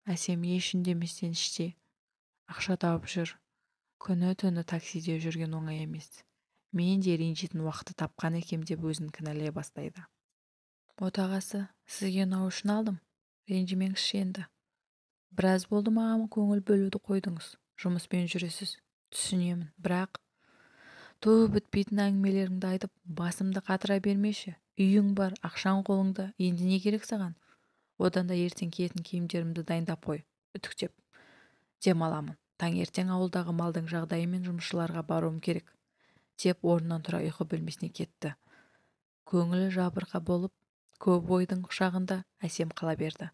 Әсем еш үндеместен іштей ақша тауып жүр. Күні-түні таксиде жүрген оңай емес. Мен де ренжитін уақытты тапқан екем деп өзін кінәлай бастайды. Отағасы, сізге ұнау үшін алдым. Ренжімеңізші енді. Біраз болды маған көңіл бөлуді қойдыңыз. Жұмыспен жүресіз. Түсінемін, бірақ туы бітпейтін әңгімелеріңді айтып, басымды қатыра бермеші. Үйің бар, ақшаң қолыңда, енді не керек саған? Одан да ертең киетін киімдерімді дайындап қой, үтіктеп. Демаламын. Таңертең ауылдағы малдың жағдайы мен жұмысшыларға баруым керек, деп орнынан тұра ұйқы бөлмесіне кетті. Көңілі жабырқа болып, көп ойдың құшағында Әсем қала берді.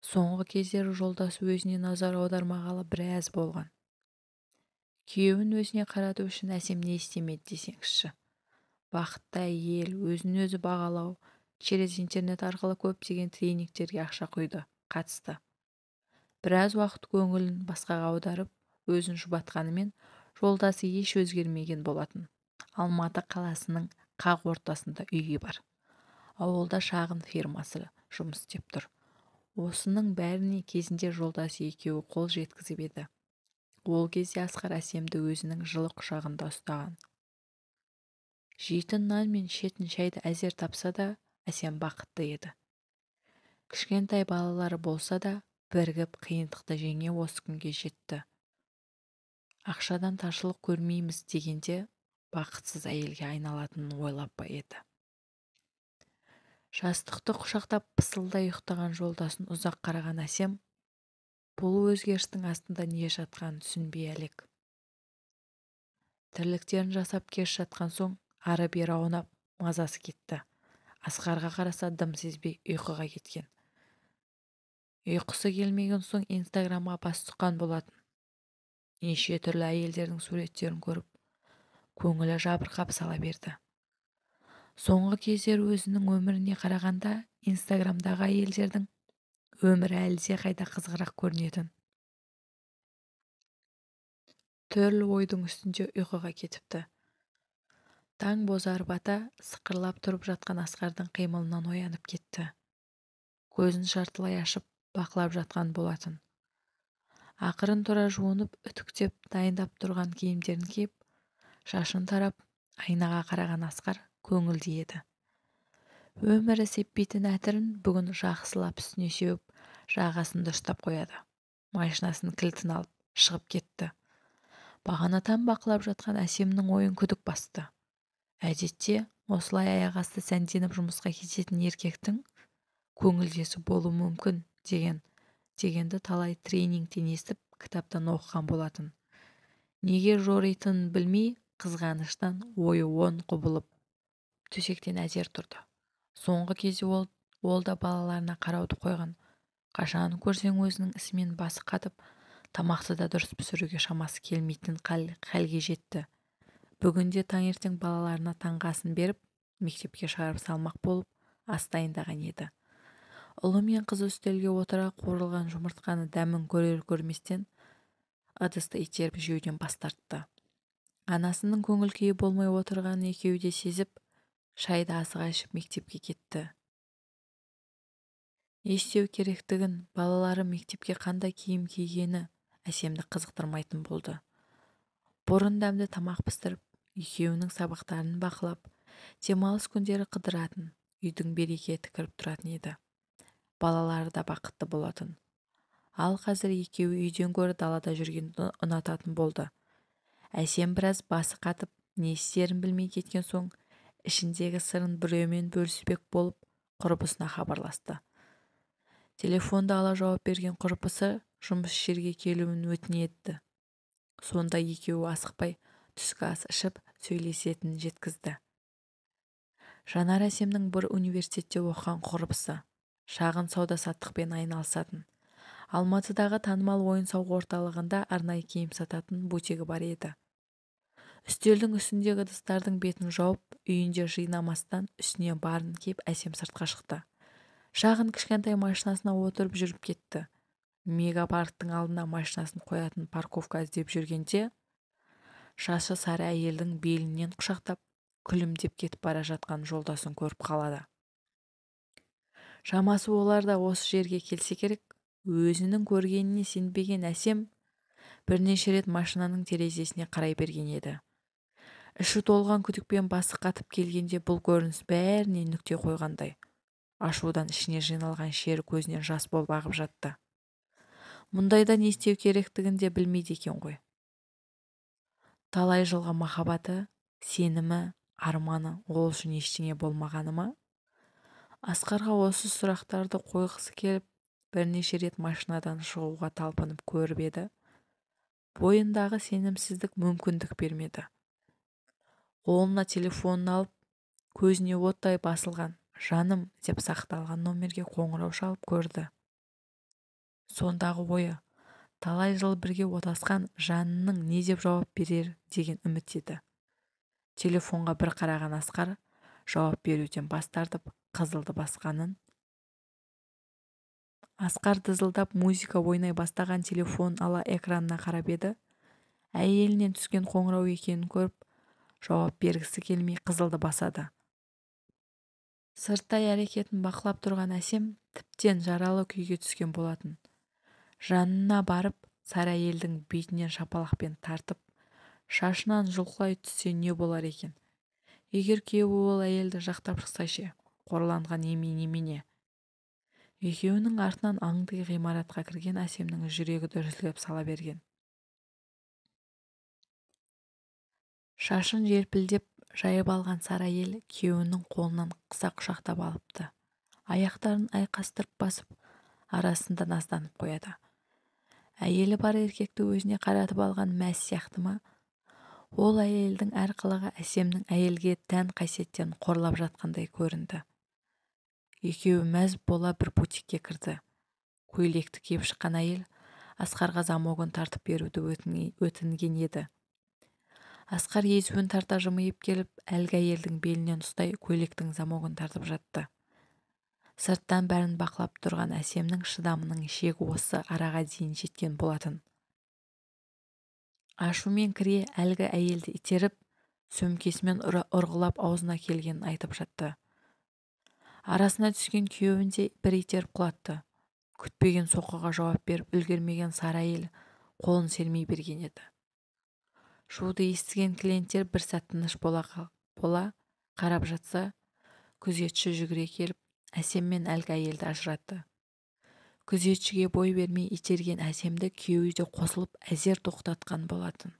Соңғы кездері жолдасы өзіне назар аудармағалы біраз болған. Күйеуін өзіне қарату үшін Әсем не істемеді десеңізші. Бақытты әйел, өзін өзі бағалау, через интернет арқылы көптеген тренингтерге ақша құйды, қатысты. Біраз уақыт көңілін басқаға аударып, өзін жұбатқанымен жолдасы еш өзгермеген болатын. Алматы қаласының қақ ортасында үйі бар. Ауылда шағын фирмасы жұмыс істеп тұр. Осының бәріне кезінде жолдасы екеуі қол жеткізіп еді. Ол кезде Асқар Әсемді өзінің жылы құшағында ұстаған. Жейтін нан мен ішетін шайды әзер тапса да, Әсем бақытты еді. Кішкентай балалары болса да, бірігіп қиындықты жеңе осы күнге жетті. Ақшадан таршылық көрмейміз дегенде бақытсыз әйелге айналатынын ойлап па еді. Жастықты құшақтап пысылдай ұйықтаған жолдасын ұзақ қараған Әсем бұл өзгерістің астында не жатқанын түсінбей әлек. Тірліктерін жасап кеш жатқан соң ары-бері аунап мазасы кетті. Асқарға қараса дым сезбей ұйқыға кеткен. Ұйқысы келмеген соң Инстаграмға бас сұққан болатын. Неше түрлі әйелдердің суреттерін көріп, көңілі жабырқап сала берді. Соңғы кездері өзінің өміріне қарағанда Инстаграмдағы әйелдердің өмірі әлде қайда қызығырақ көрінетін. Түрлі ойдың үстінде ұйқыға кетіпті. Таң бозарып ата, сықырлап тұрып жатқан Асқардың қимылынан оянып кетті. Көзін жартылай ашып, бақылап жатқан болатын. Ақырын тұра жуынып, үтіктеп, дайындап тұрған киімдерін киіп, шашын тарап, айнаға қараған Асқар көңілді еді. Өмірі сеппейтін әтірін бүгін жақсылап үстіне сеуіп, жағасын дұрыстап қояды. Машинасының кілтін алып, шығып кетті. Бағанатан бақылап жатқан Әсемнің ойын күдік басты. Әдетте осылай аяқ асты сәнденіп жұмысқа кететін еркектің көңілдесі болуы мүмкін дегенді талай тренингтен естіп, кітаптан оқыған болатын. Неге жоритынын білмей, қызғаныштан ойы он құбылып, төсектен әзер тұрды. Соңғы кезде ол да балаларына қарауды қойған. Қашан көрсең өзінің ісімен басы қатып, тамақты да дұрыс пісіруге шамасы келмейтін халге жетті. Бүгінде таңертең балаларына таңғы асын беріп, мектепке шығарып салмақ болып, ас дайындаған еді. Ұлы мен қызы үстелге отыра қуырылған жұмыртқаны дәмін көрер көрместен ыдысты итеріп жеуден бас тартты. Анасының көңіл күйі болмай отырғанын екеуі де сезіп, шайды асыға ішіп мектепке кетті. Не істеу керектігін, балалары мектепке қандай киім кигені Әсемді қызықтырмайтын болды. Бұрын дәмді тамақ пісіріп, екеуінің сабақтарын бақылап, демалыс күндері қыдыратын, үйдің берекеті кіріп тұратын еді. Балалары да бақытты болатын. Ал қазір екеуі үйден гөрі далада жүргенді ұнататын болды. Әсем біраз басы қатып, не істерін білмей кеткен соң, ішіндегі сырын біреумен бөліспек болып, құрбысына хабарласты. Телефонды ала жауап берген құрбысы жұмыс жерге келуін өтінеді. Сонда екеуі асықпай түскі ас ішіп сөйлесетінін жеткізді. Жанар Әсемнің бір университетте оқыған құрбысы, шағын сауда-саттықпен айналысатын. Алматыдағы танымал ойын-сауық орталығында арнайы киім сататын бутигі бар еді. Үстелдің үстіндегі ыдыстардың бетін жауып, үйінде жинамастан үстіне барын киіп Әсем сыртқа шықты. Шағын кішкентай машинасына отырып жүріп кетті. Мегапарктың алдына машинасын қоятын парковка іздеп жүргенде, шашы сары әйелдің белінен құшақтап, күлімдеп кетіп бара жатқан жолдасын көріп қалады. Шамасы олар да осы жерге келсе керек. Өзінің көргеніне сенбеген Әсем бірнеше рет машинаның терезесіне қарай берген еді. Іші толған күдікпен басы қатып келгенде бұл көрініс бәріне нүкте қойғандай. Ашудан ішіне жиналған шері көзінен жас болып ағып жатты. Мұндайда не істеу керектігін де білмейді екен ғой. Талай жылғы махаббаты, сенімі, арманы ол үшін ештеңе болмағаны ма? Асқарға осы сұрақтарды қойғысы келіп, бірнеше рет машинадан шығуға талпынып көріп еді. Бойындағы сенімсіздік мүмкіндік бермеді. Қолына телефонын алып, көзіне оттай басылған жаным деп сақталған номерге қоңырау шалып көрді. Сондағы ойы, талай жыл бірге отасқан жанының не деп жауап берер деген үміт еді. Телефонға бір қараған Асқар жауап беруден бас тартып, қызылды басқанын. Асқар дызылдап музыка ойнай бастаған телефон ала экранына қарап еді. Әйелінен түскен қоңырау екенін көріп, жауап бергісі келмей қызылды басады. Сырттай әрекетін бақылап тұрған Әсем тіптен жаралы күйге түскен болатын. Жанына барып, сары әйелдің бетінен шапалақпен тартып, шашынан жұлқылай түссе не болар екен? Егер күйеуі ол әйелді жақтап шықса ше, қорланған емей немене? Екеуінің артынан аңди ғимаратқа кірген Әсемнің жүрегі дүрсілдеп сала берген. Шашын желпілдеп жайып алған сары әйел күйеуінің қолынан қыса құшақтап алыпты. Аяқтарын айқастырып басып, арасында назданып қояды. Әйелі бар еркекті өзіне қаратып алған мәз сияқты ма? Ол әйелдің әр қылығы Әсемнің әйелге тән қасиеттерін қорлап жатқандай көрінді. Екеуі мәз бола бір бутикке кірді. Көйлекті киіп шыққан әйел Асқарға замогын тартып беруді өтінген еді. Асқар езуін тарта жымиып келіп, әлгі әйелдің белінен ұстай көйлектің замогын тартып жатты. Сырттан бәрін бақылап тұрған Әсемнің шыдамының шегі осы араға дейін жеткен болатын. Ашумен кіре әлгі әйелді итеріп, сөмкесімен ұрғылап аузына келгенін айтып жатты. Арасына түскен күйеуін де бір итеріп құлатты. Күтпеген соққыға жауап беріп үлгермеген сары әйел қолын сермей берген еді. Шуды естіген клиенттер бір сәт тыныш бола қарап жатса, күзетші жүгіре келіп, Әсем мен әлгі әйелді ажыратты. Күзетшіге бой бермей итерген Әсемді күйеуі де қосылып әзер тоқтатқан болатын.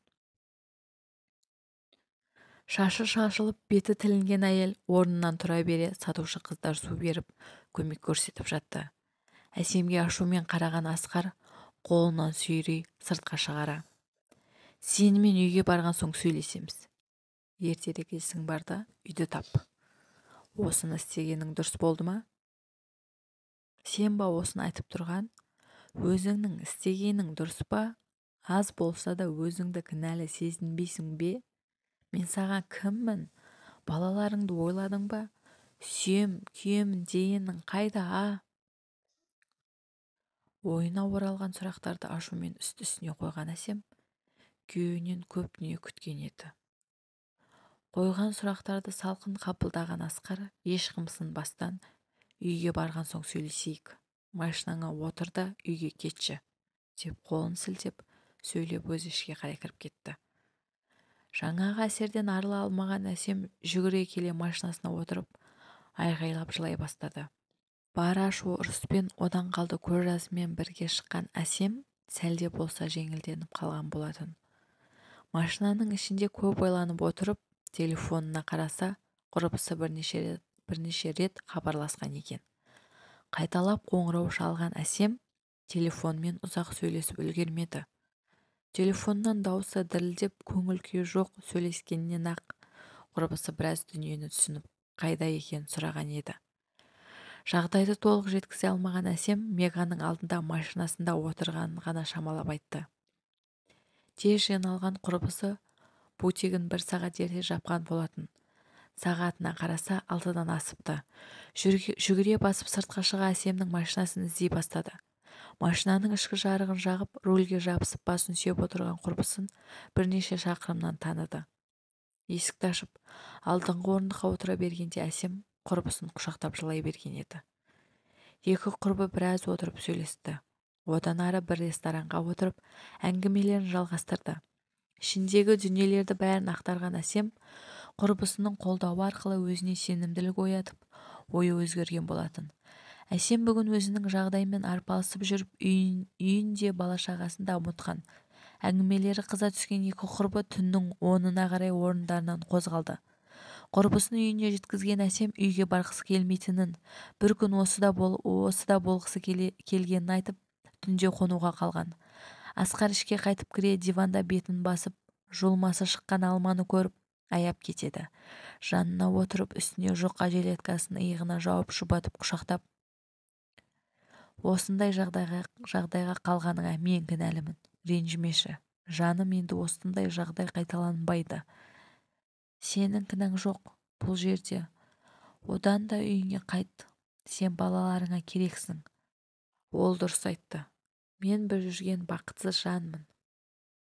Шашы шашылып, беті тілінген әйел орнынан тұра бере сатушы қыздар су беріп, көмек көрсетіп жатты. Әсемге ашумен қараған Асқар қолынан сүйрей сыртқа шығара. Сенімен үйге барған соң сөйлесеміз. Ертерек есің бар да үйді тап. Осыны істегенің дұрыс болды ма? Сен ба осыны айтып тұрған? Өзіңнің істегенің дұрыс па? Аз болса да өзіңді кінәлі сезінбейсің бе? Мен саған кіммін? Балаларыңды ойладың ба? Сүйем, күйемін дегенің қайда, а? Ойына оралған сұрақтарды ашумен үсті-үстіне қойған Әсем күйеуінен көп дүние күткен еді. Қойған сұрақтарды салқын қабылдаған Асқар еш қымсынбастан үйге барған соң сөйлесейік. Машинаңа отыр да үйге кетші, деп қолын сілтеп, сөйлеп өзі ішке қарай кіріп кетті. Жаңағы әсерден арыла алмаған Әсем жүгіре келе машинасына отырып, айғайлап жылай бастады. Бар ашу ұрыспен одан қалды көз жасымен бірге шыққан Әсем сәлде болса жеңілденіп қалған болатын. Машинаның ішінде көп ойланып отырып, телефонына қараса, құрбысы бірнеше рет хабарласқан екен. Қайталап қоңырау шалған Әсем телефонмен ұзақ сөйлесіп үлгермеді. Телефоннан даусы дірілдеп, көңіл күйі жоқ сөйлескеннен ақ құрбысы біраз дүниені түсініп, қайда екенін сұраған еді. Жағдайды толық жеткізе алмаған Әсем Меганың алдында машинасында отырғанын ғана шамалап айтты. Тез жиналған құрбысы бутигін бір сағат ерте жапқан болатын. Сағатына қараса 6-дан асыпты. Жүгіре басып сыртқа шыға Әсемнің машинасын іздей бастады. Машинаның ішкі жарығын жағып, рульге жабысып басын сүйеп отырған құрбысын бірнеше шақырымнан таныды. Есікті ашып, алдыңғы орындыққа отыра бергенде Әсем құрбысын құшақтап жылай берген еді. Екі құрбы біраз отырып сөйлесті. Одан ары бір ресторанға отырып, әңгімелерін жалғастырды. Ішіндегі дүниелерді бәрін ақтарған Әсем құрбысының қолдауы арқылы өзіне сенімділік оятып, ойы өзгерген болатын. Әсем бүгін өзінің жағдайымен арпалысып жүріп, үйін де бала-шағасын да ұмытқан. Әңгімелері қыза түскен екі құрбы түннің 10-ына қарай орындарынан қозғалды. Құрбысын үйіне жеткізген Әсем үйге барғысы келмейтінін, бір күн осыда болғысы келгенін айтып, түнде қонуға қалған. Асқар ішке қайтып кіре диванда бетін басып, жұлмасы шыққан алманы көріп, аяп кетеді. Жанына отырып, үстіне жұқа жилеткасын иығына жауып, жұбатып құшақтап, осындай жағдайға қалғаныңа мен кінәлімін, ренжімеші. Жаным, енді осындай жағдай қайталанбайды. Сенің кінәң жоқ бұл жерде. Одан да үйіңе қайт. Сен балаларыңа керексің. Ол дұрыс айтты. Мен бір жүрген бақытсыз жанмын.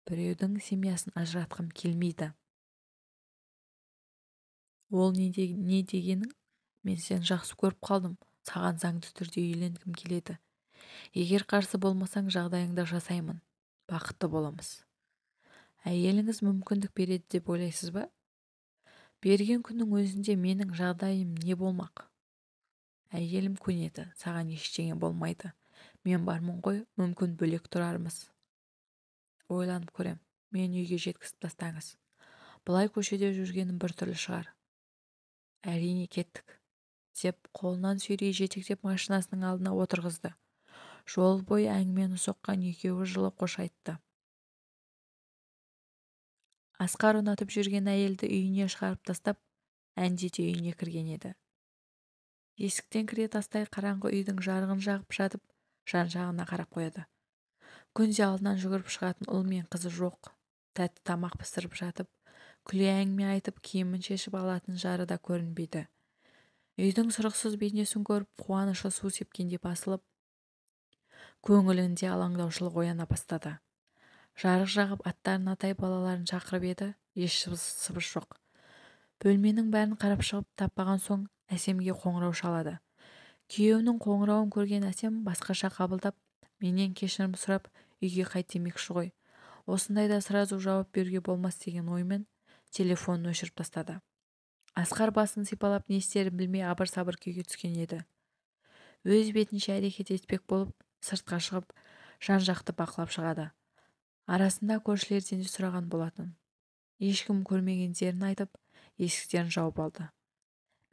Біреудің семьясын ажыратқым келмейді. Ол не дегенің? Мен сені жақсы көріп қалдым. Саған заңды түрде үйленгім келеді. Егер қарсы болмасаң, жағдайыңды жасаймын. Бақытты боламыз. Әйеліңіз мүмкіндік береді деп ойлайсыз ба? Берген күннің өзінде менің жағдайым не болмақ? Әйелім көнеді, саған ештеңе болмайды. Мен бармын ғой, мүмкін бөлек тұрармыз. Ойланып көрем, мен үйге жеткізіп тастаңыз. Былай көшеде жүргенім біртүрлі шығар. Әрине кеттік, деп қолынан сүйрей жетектеп машинасының алдына отырғызды. Жол бойы әңгімені соққан екеуі жылы қош айтты. Асқар ұнатып жүрген әйелді үйіне шығарып тастап, әндете үйіне кірген еді. Есіктен кіре тастай қараңғы үйдің жарығын жағып жатып, жан-жағына қарап қояды. Күнде алдынан жүгіріп шығатын ұл мен қызы жоқ. Тәтті тамақ пісіріп жатып, күле әңгіме айтып, киімін шешіп алатын жары да көрінбейді. Үйдің сұрықсыз бейнесін көріп, қуанышы су сепкендей басылып, көңілінде алаңдаушылық ояна бастады. Жарық жағып аттарын атай балаларын шақырып еді, еш сыбыс жоқ. Бөлменің бәрін қарап шығып таппаған соң Әсемге қоңырау шалады. Күйеуінің қоңырауын көрген Әсем басқаша қабылдап, менен кешірім сұрап үйге қайт демекші ғой. Осындайда сразу жауап беруге болмас деген оймен телефонын өшіріп тастады. Асқар басын сипалап не істерін білмей абыр-сабыр күйге түскен еді. Өз бетінше әрекет етпек болып, сыртқа шығып, жан-жақты бақылап шығады. Арасында көршілерден де сұраған болатын. Ешкім көрмегендерін айтып, есіктерін жауып алды.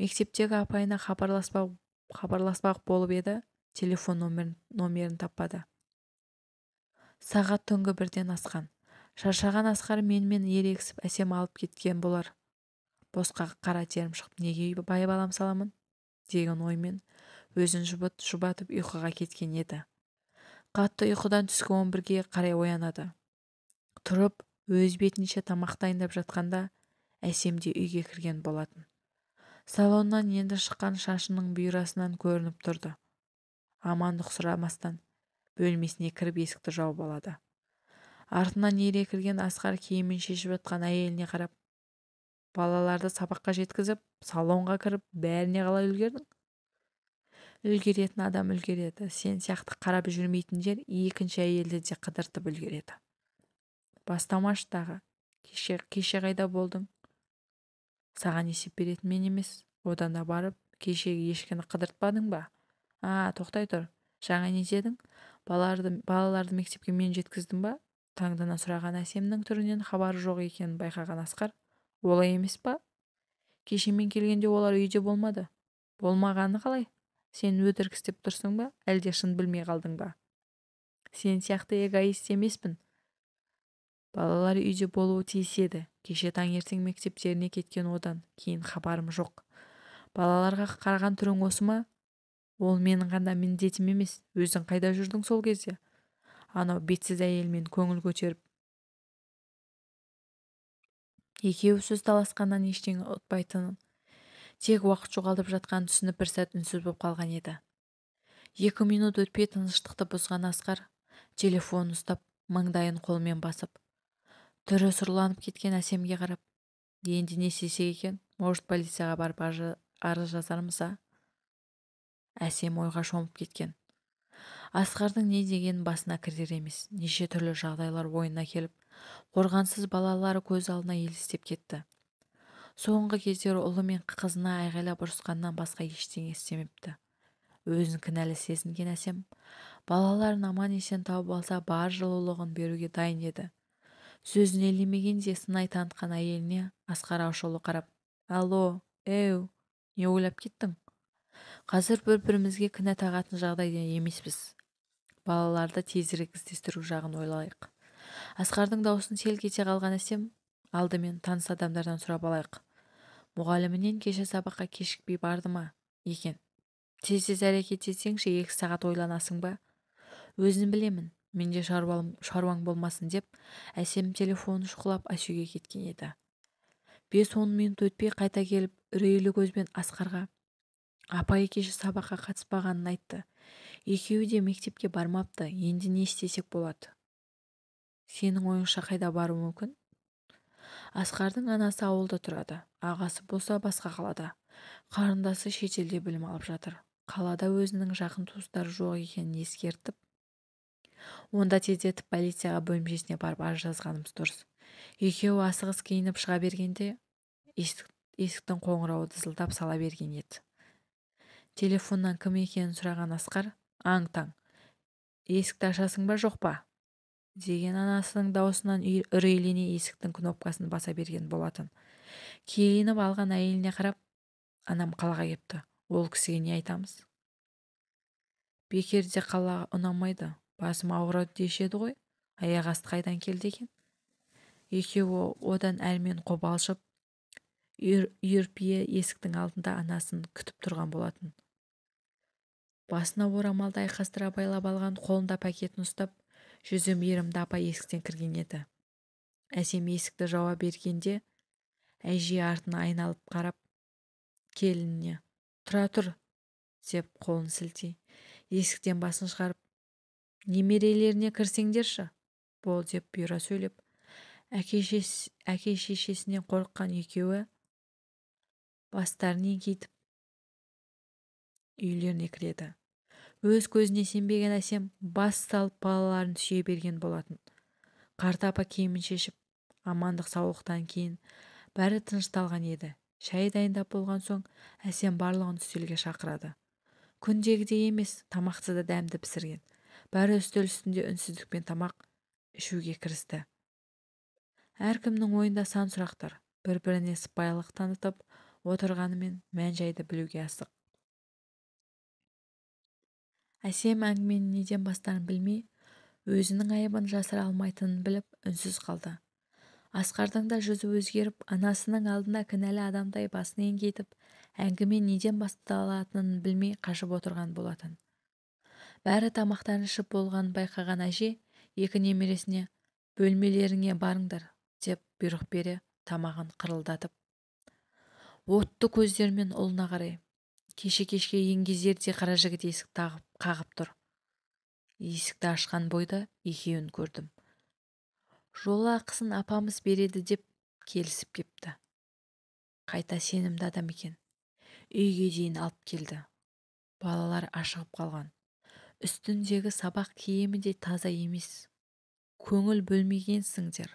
Мектептегі апайына хабарласпақ болып еді, телефон номерін таппады. Сағат түнгі 1-ден асқан. Шаршаған Асқар менімен ерегісіп Әсем алып кеткен болар. Босқа қара терім шығып неге байбалам саламын деген оймен өзін жұбатып ұйқыға кеткен еді. Қатты ұйқыдан түскі 11-ге қарай оянады. Тұрып, өз бетінше тамақ дайындап жатқанда Әсем де үйге кірген болатын. Салоннан енді шыққан шашының бұйрасынан көрініп тұрды. Амандық сұрамастан бөлмесіне кіріп есікті жауып алады. Артынан ере кірген Асқар киімін шешіп жатқан әйеліне қарап, балаларды сабаққа жеткізіп, салонға кіріп, бәріне қалай үлгердің? Үлгеретін адам үлгереді. Сен сияқты қарап жүрмейтіндер екінші әйелді де қыдыртып үлгереді. Бастамашы тағы. Кеше қайда болдың? Саған есеп беретін мен емес. Одан да барып, кешегі ешкіні қыдыртпадың ба? А, тоқтай тұр. Жаңа не дедің? Балаларды мектепке мен жеткіздім ба? Таңдана сұраған Әсемнің түрінен хабары жоқ екенін байқаған Асқар, олай емес па? Кеше мен келгенде олар үйде болмады. Болмағаны қалай? Сен өтірік істеп тұрсың ба, әлде шын білмей қалдың ба? Сен сияқты эгоист емеспін. Балалар үйде болуы тиіс еді. Кеше таңертең мектептеріне кеткен, одан кейін хабарым жоқ. Балаларға қараған түрің осы ма? Ол менің ғана міндетім емес. Өзің қайда жүрдің сол кезде? Анау бетсіз әйелмен көңіл көтеріп. Екеуі сөз таласқаннан ештеңе ұтпайтынын, тек уақыт жоғалтып жатқанын түсініп бір сәт үнсіз боп қалған еді. 2 минут өтпей тыныштықты бұзған Асқар телефонын ұстап, маңдайын қолымен басып, түрі сұрланып кеткен Әсемге қарап, енді не істесек екен, может полицияға барып арыз жазармыз, а? Әсем ойға шомып кеткен. Асқардың не дегенін басына кірер емес. Неше түрлі жағдайлар ойына келіп, қорғансыз балалары көз алдына елестеп кетті. Соңғы кездері ұлы мен қызына айғайлап ұрысқаннан басқа ештеңе істемепті. Өзін кінәлі сезінген Әсем балаларын аман-есен тауып алса бар жылулығын беруге дайын еді. Сөзін елемегенде сынай танытқан әйеліне Асқар ашулы қарап, «Алло, эу, не ойлап кеттің? Қазір бір-бірімізге кінә тағатын жағдайда емеспіз. Балаларды тезірек іздестіру жағын ойлайық». Асқардың даусын селк ете қалған Әсем, алдымен таныс адамдардан сұрап алайық. Мұғалімінен кеше сабаққа кешікпей барды ма екен? Тез-тез әрекет етсеңші, 2 сағат ойланасың ба? Өзін білемін, менде шаруаң болмасын деп Әсем телефонын шұқылап асүйге кеткен еді. 5-10 минут өтпей қайта келіп, үрейлі көзбен Асқарға апайы кеше сабаққа қатыспағанын айтты. Екеуі де мектепке бармапты, енді не істесек болады? Сенің ойыңша қайда баруы мүмкін? Асқардың анасы ауылда тұрады, ағасы болса басқа қалада. Қарындасы шетелде білім алып жатыр. Қалада өзінің жақын туыстары жоқ екенін ескертіп, онда тездетіп полицияға бөлімшесіне барып арыз жазғанымыз дұрыс. Екеуі асығыс киініп шыға бергенде есіктің қоңырауы дызылдап сала берген еді. Телефоннан кім екенін сұраған Асқар, аң-таң, есікті ашасың ба, жоқ па? Деген анасының даусынан үрейлене есіктің кнопкасын баса берген болатын. Киініп алған әйеліне қарап, анам қалаға кепті, ол кісіге не айтамыз? Бекерде қала ұнамайды, басым ауырады деші еді ғой, аяқ асты қайдан келді екен? Екеуі одан әрмен қобалжып, үйірпие есіктің алдында анасын күтіп тұрған болатын. Басына орамалды айқастыра байлап алған, қолында пакетін ұстап, жүзі мейірімді апа есіктен кірген еді. Әсем есікті жауа бергенде, әже артына айналып қарап, келініне «Тұра тұр» деп қолын сілтей, есіктен басын шығарып, «Немерелеріне кірсеңдерші» бол деп бұйыра сөйлеп, әке-шешесінен қорыққан екеуі бастарын еңкейтіп үйлеріне кіреді. Өз көзіне сенбеген Әсем бас салып балаларын сүйе берген болатын. Қарт апа киімін шешіп, амандық саулықтан кейін бәрі тынышталған еді. Шай дайындап болған соң Әсем барлығын үстелге шақырады. Күндегідей емес, тамақты да дәмді пісірген. Бәрі үстел үстінде үнсіздікпен тамақ ішуге кірісті. Әркімнің ойында сан сұрақтар, бір-біріне сыпайылық танытып отырғанымен мән-жайды білуге асық. Әсем әңгімені неден бастарын білмей, өзінің айыбын жасыра алмайтынын біліп, үнсіз қалды. Асқардың да жүзі өзгеріп, анасының алдында кінәлі адамдай басын еңкейтіп, әңгіме неден басталатынын білмей қашып отырған болатын. Бәрі тамақтан ішіп болғанын байқаған әже екі немересіне «Бөлмелеріңе барыңдар» деп бұйрық бере тамағын қырылдатып. Отты көздерімен ұлына қарай, кеше кешке еңгезердей қара жігіт есік қағып тұр. Есікті ашқан бойда екеуін көрдім. Жол ақысын апамыз береді деп келісіп кепті. Қайта сенімді адам екен. Үйге дейін алып келді. Балалар ашығып қалған. Үстіндегі сабақ киімі де таза емес. Көңіл бөлмегенсіңдер.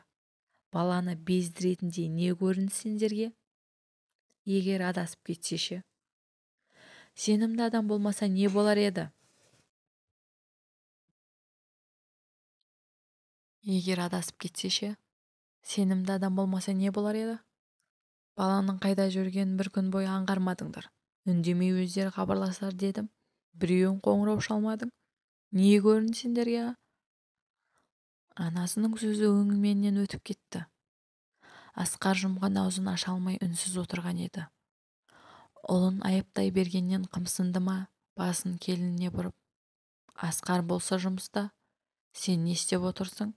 Баланы бездіретіндей не көрінді сендерге? Егер адасып кетсе ше? Сенімді адам болмаса не болар еді? Егер адасып кетсе ше? Сенімді адам болмаса не болар еді? Баланың қайда жүргенін бір күн бойы аңғармадыңдар. Үндемей өздері хабарласар дедім. Біреуін қоңырау шалмадың. Не көрінді сендерге? Анасының сөзі өңіменен өтіп кетті. Асқар жұмған аузын аша алмай үнсіз отырған еді. Ұлын айыптай бергеннен қымсынды ма, басын келініне бұрып, «Асқар болса жұмыста, сен не істеп отырсың?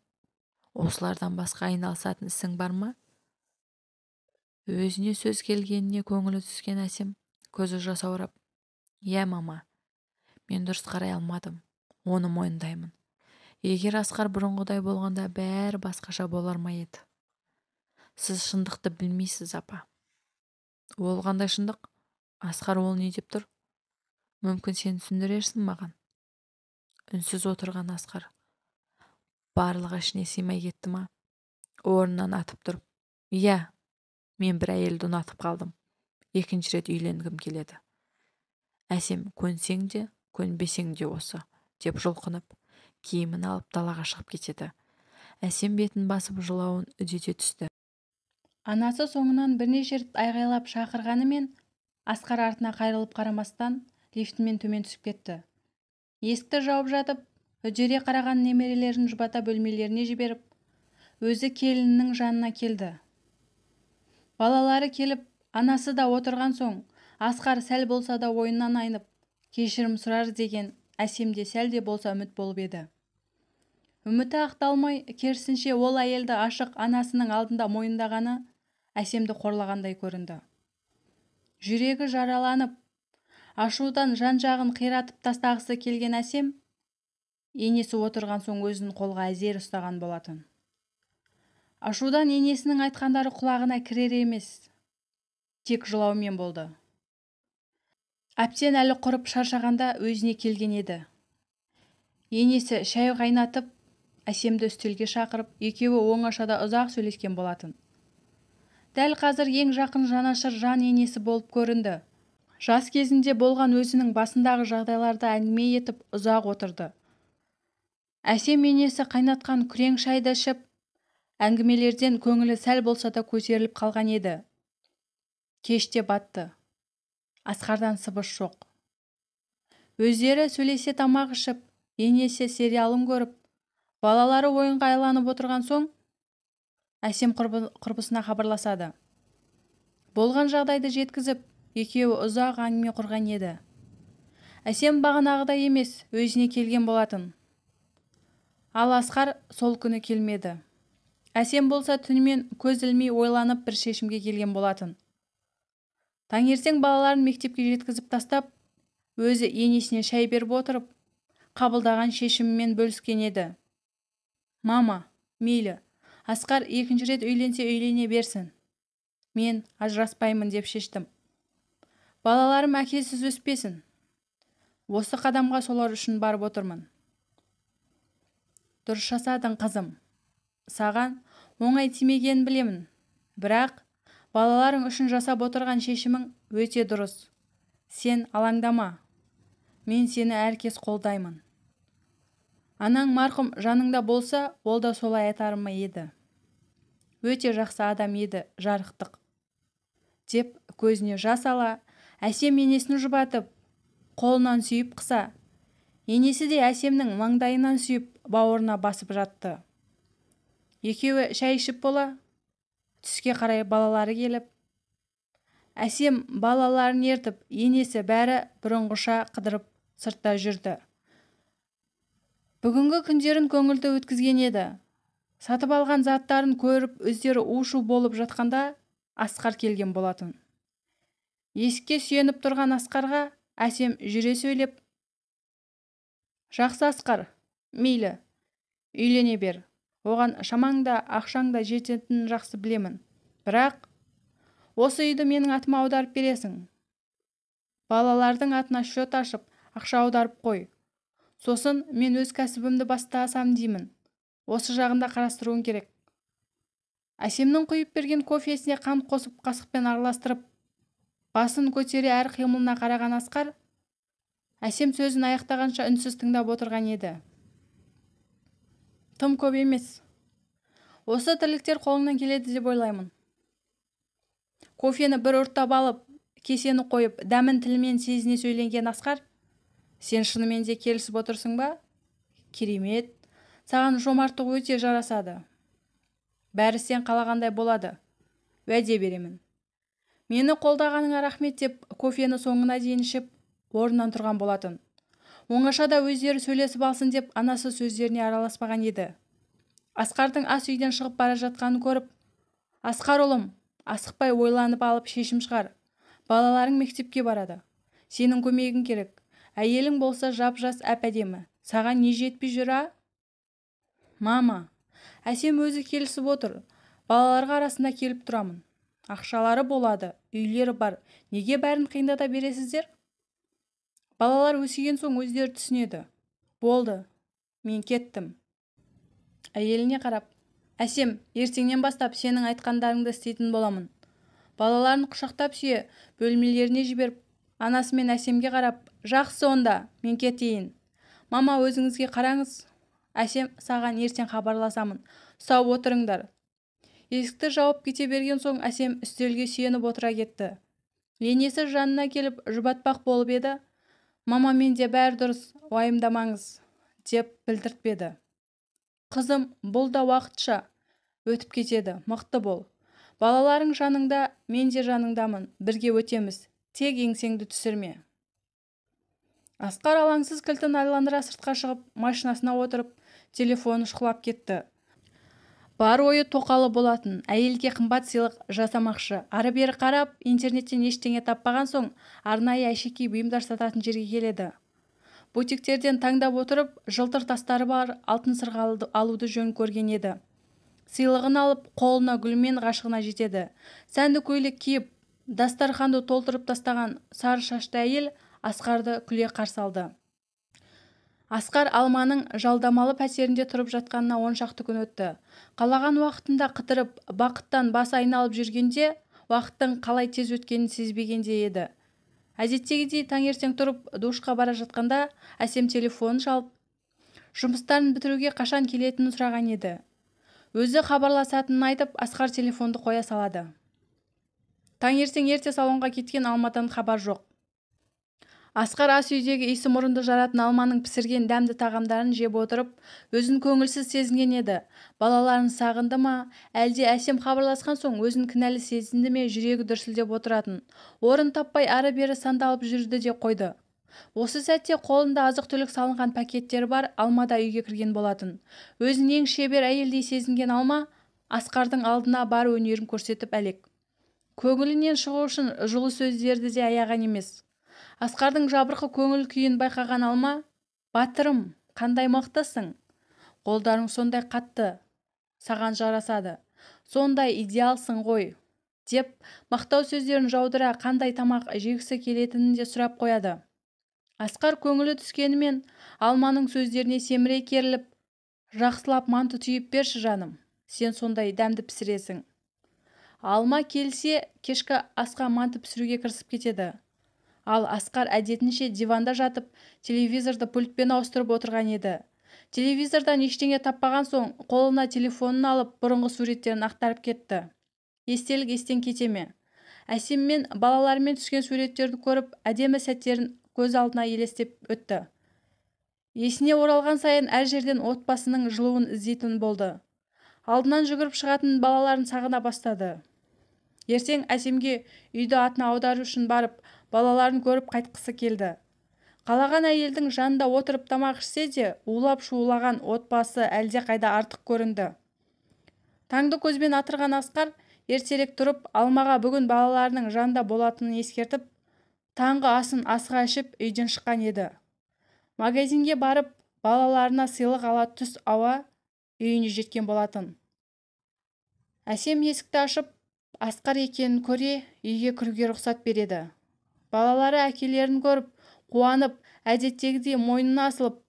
Осылардан басқа айналысатын ісің бар ма?» Өзіне сөз келгеніне көңілі түскен Әсем көзі жасаурап, «Иә, мама, мен дұрыс қарай алмадым, оны мойындаймын. Егер Асқар бұрынғыдай болғанда бәрі басқаша болар ма еді? Сіз шындықты білмейсіз, апа». «Ол қандай шындық? Асқар ол не деп тұр? Мүмкін сен түсіндірерсің маған?» Үнсіз отырған Асқар барлығы ішіне сыймай кетті ма, орнынан атып тұрып, «Иә, мен бір әйелді ұнатып қалдым. Екінші рет үйленгім келеді. Әсем, көнсең де, көнбесең де осы», деп жұлқынып, киімін алып далаға шығып кетеді. Әсем бетін басып жылауын үдете түсті. Анасы соңынан бірнеше рет айғайлап шақырғанымен, Асқар артына қайрылып қарамастан лифтімен төмен түсіп кетті. Есікті жауып жатып, үдере қараған немерелерін жұбата бөлмелеріне жіберіп, өзі келінінің жанына келді. Балалары келіп, анасы да отырған соң, Асқар сәл болса да ойынан айнып, кешірім сұрар деген Әсемде сәл де болса үміт болып еді. Үміті ақталмай, керісінше ол әйелді ашық анасының алдында мойындағаны Әсемді қорлағандай көрінді. Жүрегі жараланып, ашудан жан-жағын қиратып тастағысы келген Әсем, енесі отырған соң өзін қолға әзер ұстаған болатын. Ашудан енесінің айтқандары құлағына кірер емес, тек жылаумен болды. Әбден әлі құрып шаршағанда өзіне келген еді. Енесі шай қайнатып, Әсемді үстелге шақырып, екеуі оңашада ұзақ сөйлескен болатын. Дәл қазір ең жақын жанашыр жан енесі болып көрінді. Жас кезінде болған өзінің басындағы жағдайларды әңгіме етіп ұзақ отырды. Әсем енесі қайнатқан күрең шайды ішіп, әңгімелерден көңілі сәл болса да көтеріліп қалған еді. Кеште батты. Асқардан сыбыс жоқ. Өздері сөйлесе тамақ ішіп, енесі сериалын көріп, балалары ойынға айланып отырған соң, Әсем құрбысына хабарласады. Болған жағдайды жеткізіп, екеуі ұзақ әңгіме құрған еді. Әсем бағанағыдай емес, өзіне келген болатын. Ал Асқар сол күні келмеді. Әсем болса түнімен көз ілмей ойланып бір шешімге келген болатын. Таңертең балаларын мектепке жеткізіп тастап, өзі енесіне шай беріп отырып, қабылдаған шешімімен бөліскен еді. Мама, мейлі, Асқар екінші рет үйленсе үйлене берсін. Мен ажыраспаймын деп шештім. Балаларым әкесіз өспесін. Осы қадамға солар үшін барып отырмын. Дұрыс жасадың, қызым. Саған оңай тимегенін білемін. Бірақ балаларың үшін жасап отырған шешімің өте дұрыс. Сен алаңдама. Мен сені әркез қолдаймын. Анаң марқұм жаныңда болса, ол да солай айтар ма еді. Өте жақсы адам еді, жарықтық. Деп көзіне жас ала, Әсем енесін жұбатып, қолынан сүйіп қыса. Енесі де Әсемнің маңдайынан сүйіп, бауырына басып жатты. Екеуі шай ішіп бола, түске қарай балалары келіп, Әсем балаларын ертіп, енесі бәрі бұрынғыша қыдырып сыртта жүрді. Бүгінгі күндерін көңілді өткізген еді. Сатып алған заттарын көріп, өздері у-шу болып жатқанда Асқар келген болатын. Есікке сүйеніп тұрған Асқарға Әсем жүре сөйлеп, «Жақсы, Асқар, мейлі, үйлене бер. Оған шамаң да, ақшаң да жететінін жақсы білемін. Бірақ осы үйді менің атыма аударып бересің. Балалардың атына счет ашып, ақша аударып қой. Сосын мен өз кәсібімді бастасам деймін. Осы жағында қарастыруың керек». Әсемнің құйып берген кофесіне қант қосып қасықпен араластырып, басын көтере әр қимылына қараған Асқар, Әсем сөзін аяқтағанша үнсіз тыңдап отырған еді. Тым көп емес. Осы тірліктер қолыңнан келеді деп ойлаймын. Кофені бір ұрттап алып, кесені қойып, дәмін тілімен сезіне сөйленген Асқар, «Сен шынымен де келісіп отырсың ба? Керемет, саған жомарттық өте жарасады. Бәрі сен қалағандай болады. Уәде беремін. Мені қолдағаныңа рахмет», деп кофені соңына дейін ішіп, орнынан тұрған болатын. Оңашада өздері сөйлесіп алсын деп анасы сөздеріне араласпаған еді. Асқардың ас үйден шығып бара жатқанын көріп, «Асқар ұлым, асықпай ойланып алып шешім шығар. Балаларың мектепке барады. Сенің көмегің керек. Әйелің болса жап-жас әп-әдемі. Саған не жетпей жүр, а?» «Мама, Әсем өзі келісіп отыр. Балаларға арасында келіп тұрамын. Ақшалары болады, үйлері бар. Неге бәрін қиындата бересіздер? Балалар өскен соң өздері түсінеді. Болды, мен кеттім. Әйеліне қарап, Әсем, ертеңнен бастап сенің айтқандарыңды істейтін боламын. Балаларын құшақтап сүйе, бөлмелеріне жіберіп, анасы мен Әсемге қарап, жақсы онда, мен кетейін. Мама, өзіңізге қараңыз. Әсем, саған ертең хабарласамын. Сау отырыңдар. Есікті жауып кете берген соң Әсем үстелге сүйеніп отыра кетті. Енесі жанына келіп жұбатпақ болып еді. Мама, менде бәрі дұрыс, уайымдамаңыз, деп білдіртпеді. Қызым, бұл да уақытша өтіп кетеді, мықты бол. Балаларың жаныңда, мен де жаныңдамын, бірге өтеміз, тек еңсеңді түсірме. Асқар алаңсыз кілтін айландыра сыртқа шығып, машинасына отырып, телефонын шұқылап кетті. Бар ойы тоқалы болатын, әйелге қымбат сыйлық жасамақшы. Ары-бері қарап, интернеттен ештеңе таппаған соң, арнайы әшекей бұйымдар сататын жерге келеді. Бутиктерден таңдап отырып, жылтыр тастары бар алтын сырға алуды жөн көрген еді. Сыйлығын алып, қолына гүлмен ғашығына жетеді. Сәнді көйлек киіп, дастарханды толтырып тастаған сары шашты әйел Асқарды күле қарсы алды. Асқар Алманың жалдамалы пәтерінде тұрып жатқанына 10 шақты күн өтті. Қалаған уақытында қыдырып, бақыттан басы айналып жүргенде, уақыттың қалай тез өткенін сезбегенде еді. Әдеттегідей таңертең тұрып, душқа бара жатқанда Әсем телефонын шалып, жұмыстарын бітіруге қашан келетінін сұраған еді. Өзі хабарласатынын айтып, Асқар телефонды қоя салады. Таңертең ерте салонға кеткен Алмадан хабар жоқ. Асқар ас үйдегі иісі мұрынды жаратын Алманың пісірген дәмді тағамдарын жеп отырып, өзін көңілсіз сезінген еді. Балаларын сағынды ма, әлде Әсем хабарласқан соң өзін кінәлі сезінді ме, жүрегі дүрсілдеп отыратын. Орын таппай ары-бері сандалып жүрді де қойды. Осы сәтте қолында азық-түлік салынған пакеттері бар Алма да үйге кірген болатын. Өзін ең шебер әйелдей сезінген Алма Асқардың алдына бар өнерін көрсетіп әлек. Көңілінен шығу үшін жылы сөздерді де аяған емес. Асқардың жабырқы көңіл күйін байқаған Алма, «Батырым, қандай мықтысың? Қолдарың сондай қатты, саған жарасады. Сондай идеалсың ғой», деп мақтау сөздерін жаудыра қандай тамақ жегісі келетінін де сұрап қояды. Асқар көңілі түскенімен Алманың сөздеріне семіре керіліп, «Жақсылап манты түйіп берші жаным, сен сондай дәмді пісіресің». Алма келсе, кешкі асқа манты пісіруге кірісіп кетеді. Ал Асқар әдетінше диванда жатып, телевизорды пультпен ауыстырып отырған еді. Телевизордан ештеңе таппаған соң, қолына телефонын алып, бұрынғы суреттерін ақтарып кетті. Естелік естен кете ме? Әсеммен балаларымен түскен суреттерді көріп, әдемі сәттерін көз алдына елестеп өтті. Есіне оралған сайын әр жерден отбасының жылуын іздейтін болды. Алдынан жүгіріп шығатын балаларын сағына бастады. Ертең Әсемге үйді атына аудару үшін барып, балаларын көріп қайтқысы келді. Қалаған әйелдің жанында отырып тамақ ішсе де, улап-шулаған отбасы әлде қайда артық көрінді. Таңды көзбен атырған Асқар ертерек тұрып, Алмаға бүгін балаларының жанында болатынын ескертіп, таңғы асын асыға ішіп үйден шыққан еді. Магазинге барып, балаларына сыйлық ала түс ауа үйіне жеткен болатын. Әсем есікті ашып, Асқар екенін көре, үйге кіруге рұқсат береді. Балалары әкелерін көріп, қуанып, әдеттегідей мойнына асылып,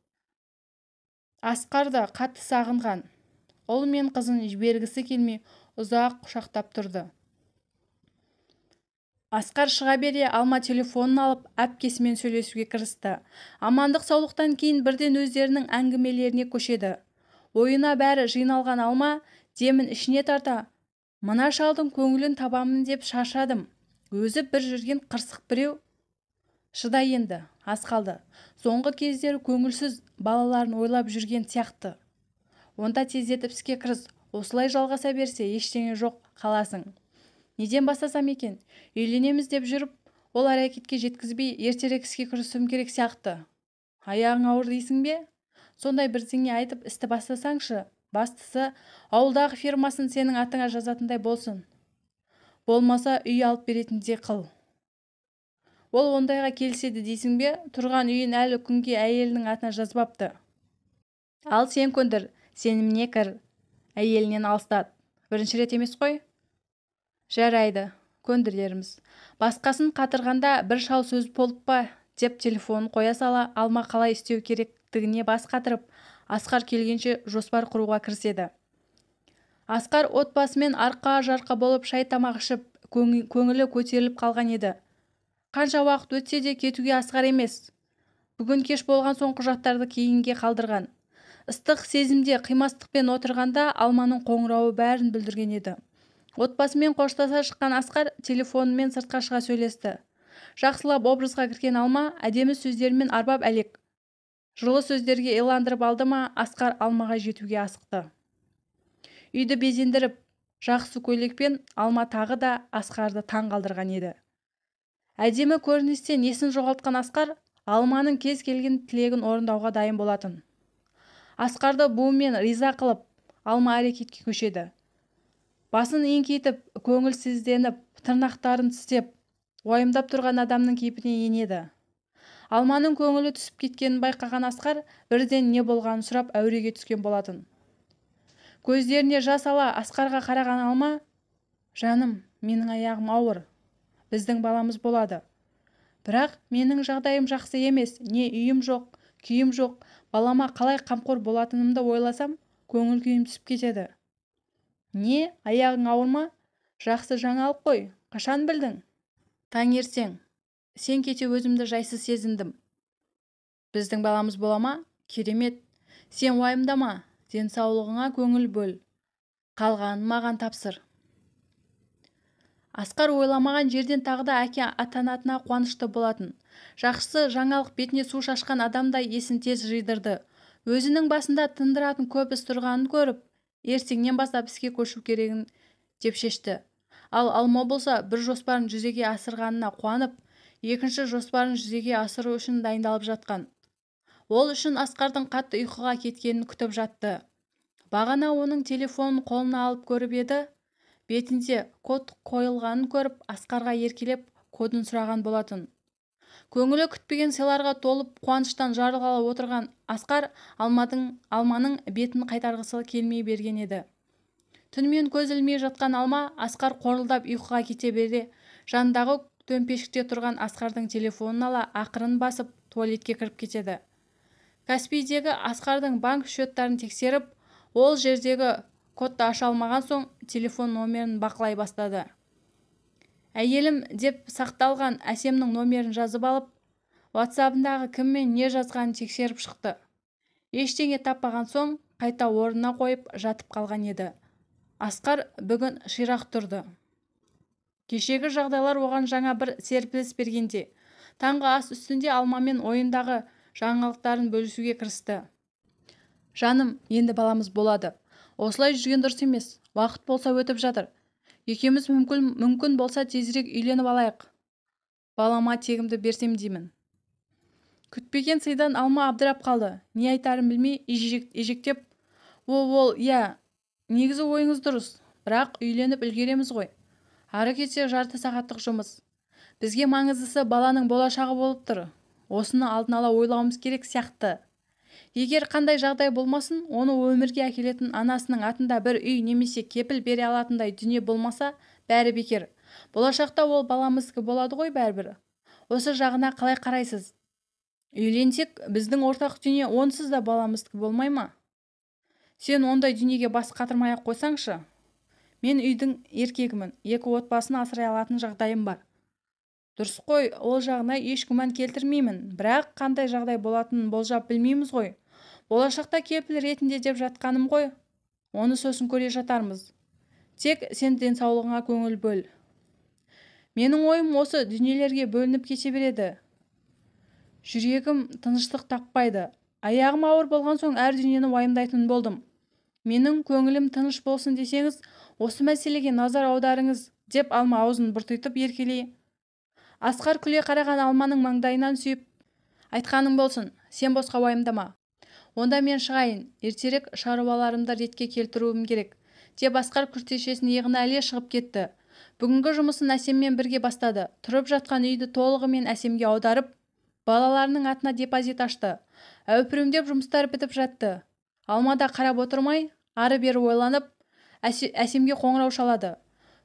Асқар да қатты сағынған. Ұл мен қызын жібергісі келмей ұзақ құшақтап тұрды. Асқар шыға бере Алма телефонын алып, әпкесімен сөйлесуге кірісті. Амандық саулықтан кейін бірден өздерінің әңгімелеріне көшеді. Ойына бәрі жиналған Алма демін ішіне тарта, «Мына шалдың көңілін табамын деп шаршадым. Өзі бір жүрген қырсық біреу. Шыда енді, аз қалды. Соңғы кездері көңілсіз балаларын ойлап жүрген сияқты. Онда тездетіп іске кіріс, осылай жалғаса берсе ештеңе жоқ қаласың. Неден бастасам екен? Үйленеміз деп жүріп, ол әрекетке жеткізбей ертерек іске кірісуім керек сияқты. Аяғың ауыр дейсің бе? Сондай бірдеңе айтып істі бастасаңшы. Бастысы, ауылдағы фирмасын сенің атыңа жазатындай болсын. Болмаса үй алып беретіндей қыл. Ол ондайға келіседі дейсің бе? Тұрған үйін әлі күнге әйелінің атына жазбапты. Ал сен көндір, сеніміне кір. Әйелінен алыстат. Бірінші рет емес қой? Жарайды, көндірерміз. Басқасын қатырғанда бір шал сөз болып па, деп телефонын қоя сала Алма қалай істеу керек керектігіне бас қатырып, Асқар келгенше жоспар құруға кіріседі. Асқар отбасымен арқа-жарқа болып шай тамақ ішіп, көңілі көтеріліп қалған еді. Қанша уақыт өтсе де кетуге асқар емес. Бүгін кеш болған соң құжаттарды кейінге қалдырған. Ыстық сезімде қимастықпен отырғанда Алманың қоңырауы бәрін бүлдірген еді. Отбасымен қоштаса шыққан Асқар телефонымен сыртқа шыға сөйлесті. Жақсылап образға кірген Алма әдемі сөздерімен арбап әлек. Жылы сөздерге иландырып алды ма, Асқар Алмаға жетуге асықты. Үйді безендіріп, жақсы көйлекпен Алма тағы да Асқарды таң қалдырған еді. Әдемі көріністен есін жоғалтқан Асқар Алманың кез келген тілегін орындауға дайын болатын. Асқарды буымен риза қылып, Алма әрекетке көшеді. Басын еңкейтіп, көңілсізденіп, тырнақтарын тістеп, уайымдап тұрған адамның кейпіне енеді. Алманың көңілі түсіп кеткенін байқаған Асқар бірден не болғанын сұрап әуреге түскен болатын. Көздеріне жас ала Асқарға қараған Алма, «Жаным, менің аяғым ауыр, біздің баламыз болады. Бірақ менің жағдайым жақсы емес, не үйім жоқ, күйім жоқ, балама қалай қамқор болатынымды ойласам, көңіл күйім түсіп кетеді». «Не, аяғың ауыр ма? Жақсы жаңалық қой, қашан білдің?» «Таңертең. Сен кете өзімді жайсыз сезіндім». «Біздің баламыз бола ма? Керемет. Сен уайымдама, денсаулығыңа көңіл бөл. Қалғанын маған тапсыр». Асқар ойламаған жерден тағы да әке атанатына қуанышты болатын. Жақсы жаңалық бетіне су шашқан адамдай есін тез жидырды. Өзінің басында тындыратын көп іс тұрғанын көріп, ертеңнен бастап іске көшу керегін деп шешті. Ал Алма болса, бір жоспарын жүзеге асырғанына қуанып, екінші жоспарын жүзеге асыру үшін дайындалып жатқан. Ол үшін Асқардың қатты ұйқыға кеткенін күтіп жатты. Бағана оның телефонын қолына алып көріп еді, бетінде код қойылғанын көріп, Асқарға еркелеп кодын сұраған болатын. Көңілі күтпеген сыйларға толып, қуаныштан жарылғалы отырған Асқар Алманың бетін қайтарғысы келмей берген еді. Түнімен көз ілмей жатқан Алма Асқар қорылдап ұйқыға кете бере, жанындағы төмпешікте тұрған Асқардың телефонын ала ақырын басып туалетке кіріп кетеді. Каспийдегі Асқардың банк счеттарын тексеріп, ол жердегі кодты аша алмаған соң телефон номерін бақылай бастады. Әйелім деп сақталған Әсемнің номерін жазып алып, WhatsApp-ындағы кіммен не жазғанын тексеріп шықты. Ештеңе таппаған соң қайта орнына қойып жатып қалған еді. Асқар бүгін ширақ тұрды. Кешегі жағдайлар оған жаңа бір серпіліс бергенде, таңғы ас үстінде Алмамен ойындағы жаңалықтарын бөлісуге кірісті. «Жаным, енді баламыз болады. Осылай жүрген дұрыс емес. Уақыт болса өтіп жатыр. Екеуміз мүмкін болса тезірек үйленіп алайық. Балама тегімді берсем деймін». Күтпеген сыйдан Алма абдырап қалды. Не айтарын білмей ежектеп, «Ол, иә, негізі ойыңыз дұрыс, бірақ үйленіп үлгереміз ғой. Ары кетсе жарты сағаттық жұмыс. Бізге маңыздысы баланың болашағы болып тұр. Осыны алдын ала ойлауымыз керек сияқты. Егер қандай жағдай болмасын, оны өмірге әкелетін анасының атында бір үй немесе кепіл бере алатындай дүние болмаса, бәрі бекер. Болашақта ол баламыздікі болады ғой бәрібір. Осы жағына қалай қарайсыз? Үйленсек, біздің ортақ дүние онсыз да баламыздікі болмай ма? Сен ондай дүниеге бас қатырмай-ақ қойсаңшы. Мен үйдің еркегімін, екі отбасын асырай алатын жағдайым бар. Дұрыс қой, ол жағына еш күмән келтірмеймін, бірақ қандай жағдай болатынын болжап білмейміз ғой. Болашақта кепіл ретінде деп жатқаным ғой, оны сосын көре жатармыз. Тек сен денсаулығыңа көңіл бөл. Менің ойым осы дүниелерге бөлініп кете береді. Жүрегім тыныштық таппайды. Аяғым ауыр болған соң әр дүниені уайымдайтын болдым. Менің көңілім тыныш болсын десеңіз, осы мәселеге назар аударыңыз, деп Алма аузын бұртитып еркелей. Асқар күле қараған Алманың маңдайынан сүйіп, «Айтқаның болсын, сен босқа уайымдама. Онда мен шығайын, ертерек шаруаларымды ретке келтіруім керек», деп Асқар күртешесін иығына іле шығып кетті. Бүгінгі жұмысын Әсеммен бірге бастады. Тұрып жатқан үйді толығымен Әсемге аударып, балаларының атына депозит ашты. Әупірімдеп жұмыстар бітіп жатты. Алма да қарап отырмай, ары-бері ойланып, Әсемге қоңырау шалады.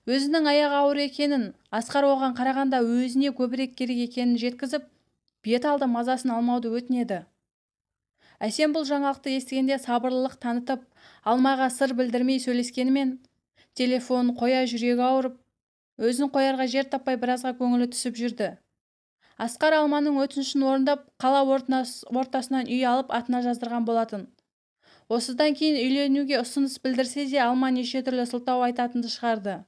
Өзінің аяғы ауыр екенін, Асқар оған қарағанда өзіне көбірек керек екенін жеткізіп, бет алды мазасын алмауды өтінеді. Әсем бұл жаңалықты естігенде сабырлылық танытып, Алмаға сыр білдірмей сөйлескенімен, телефонын қоя жүрегі ауырып, өзін қоярға жер таппай біразға көңілі түсіп жүрді. Асқар Алманың өтінішін орындап, қала ортасынан үй алып атына жаздырған болатын. Осыдан кейін үйленуге ұсыныс білдірсе де, Алма неше түрлі сылтау айтатынды шығарды.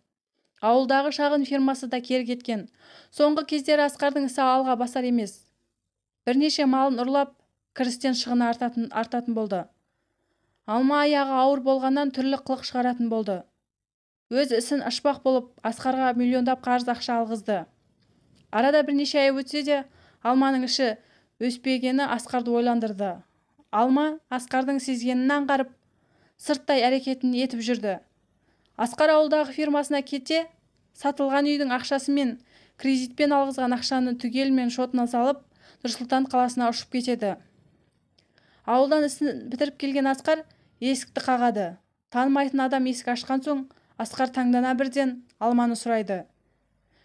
Ауылдағы шағын фирмасы да кері кеткен. Соңғы кездері Асқардың ісі алға басар емес. Бірнеше малын ұрлап, кірістен шығыны артатын болды. Алма аяғы ауыр болғаннан түрлі қылық шығаратын болды. Өз ісін ашпақ болып, Асқарға миллиондап қарыз ақша алғызды. Арада бірнеше ай өтсе де, Алманың іші өспегені Асқарды ойландырды. Алма Асқардың сезгенін аңғарып, сырттай әрекетін етіп жүрді. Асқар ауылдағы фирмасына кетсе, сатылған үйдің ақшасы мен кредитпен алғызған ақшаны түгелімен шотына салып, Нұр-Сұлтан қаласына ұшып кетеді. Ауылдан ісін бітіріп келген Асқар есікті қағады. Танымайтын адам есік ашқан соң, Асқар таңдана бірден Алманы сұрайды.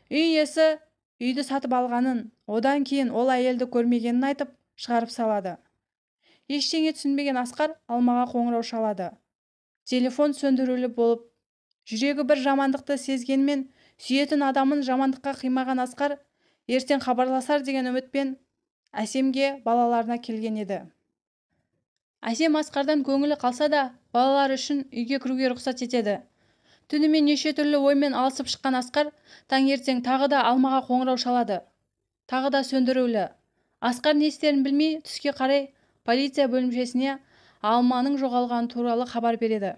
Үй иесі үйді сатып алғанын, одан кейін ол әйелді көрмегенін айтып, шығарып салады. Ештеңе түсінбеген Асқар Алмаға қоңырау шалады. Телефон сөндірулі болып, жүрегі бір жамандықты сезгенмен, сүйетін адамын жамандыққа қимаған Асқар ертең хабарласар деген үмітпен Әсемге балаларына келген еді. Әсем Асқардан көңілі қалса да, балалар үшін үйге кіруге рұқсат етеді. Түнімен неше түрлі оймен алысып шыққан Асқар таңертең тағы да Алмаға қоңырау шалады. Тағы да сөндірулі. Асқар не істерін білмей, түске қарай полиция бөлімшесіне Алманың жоғалғаны туралы хабар береді.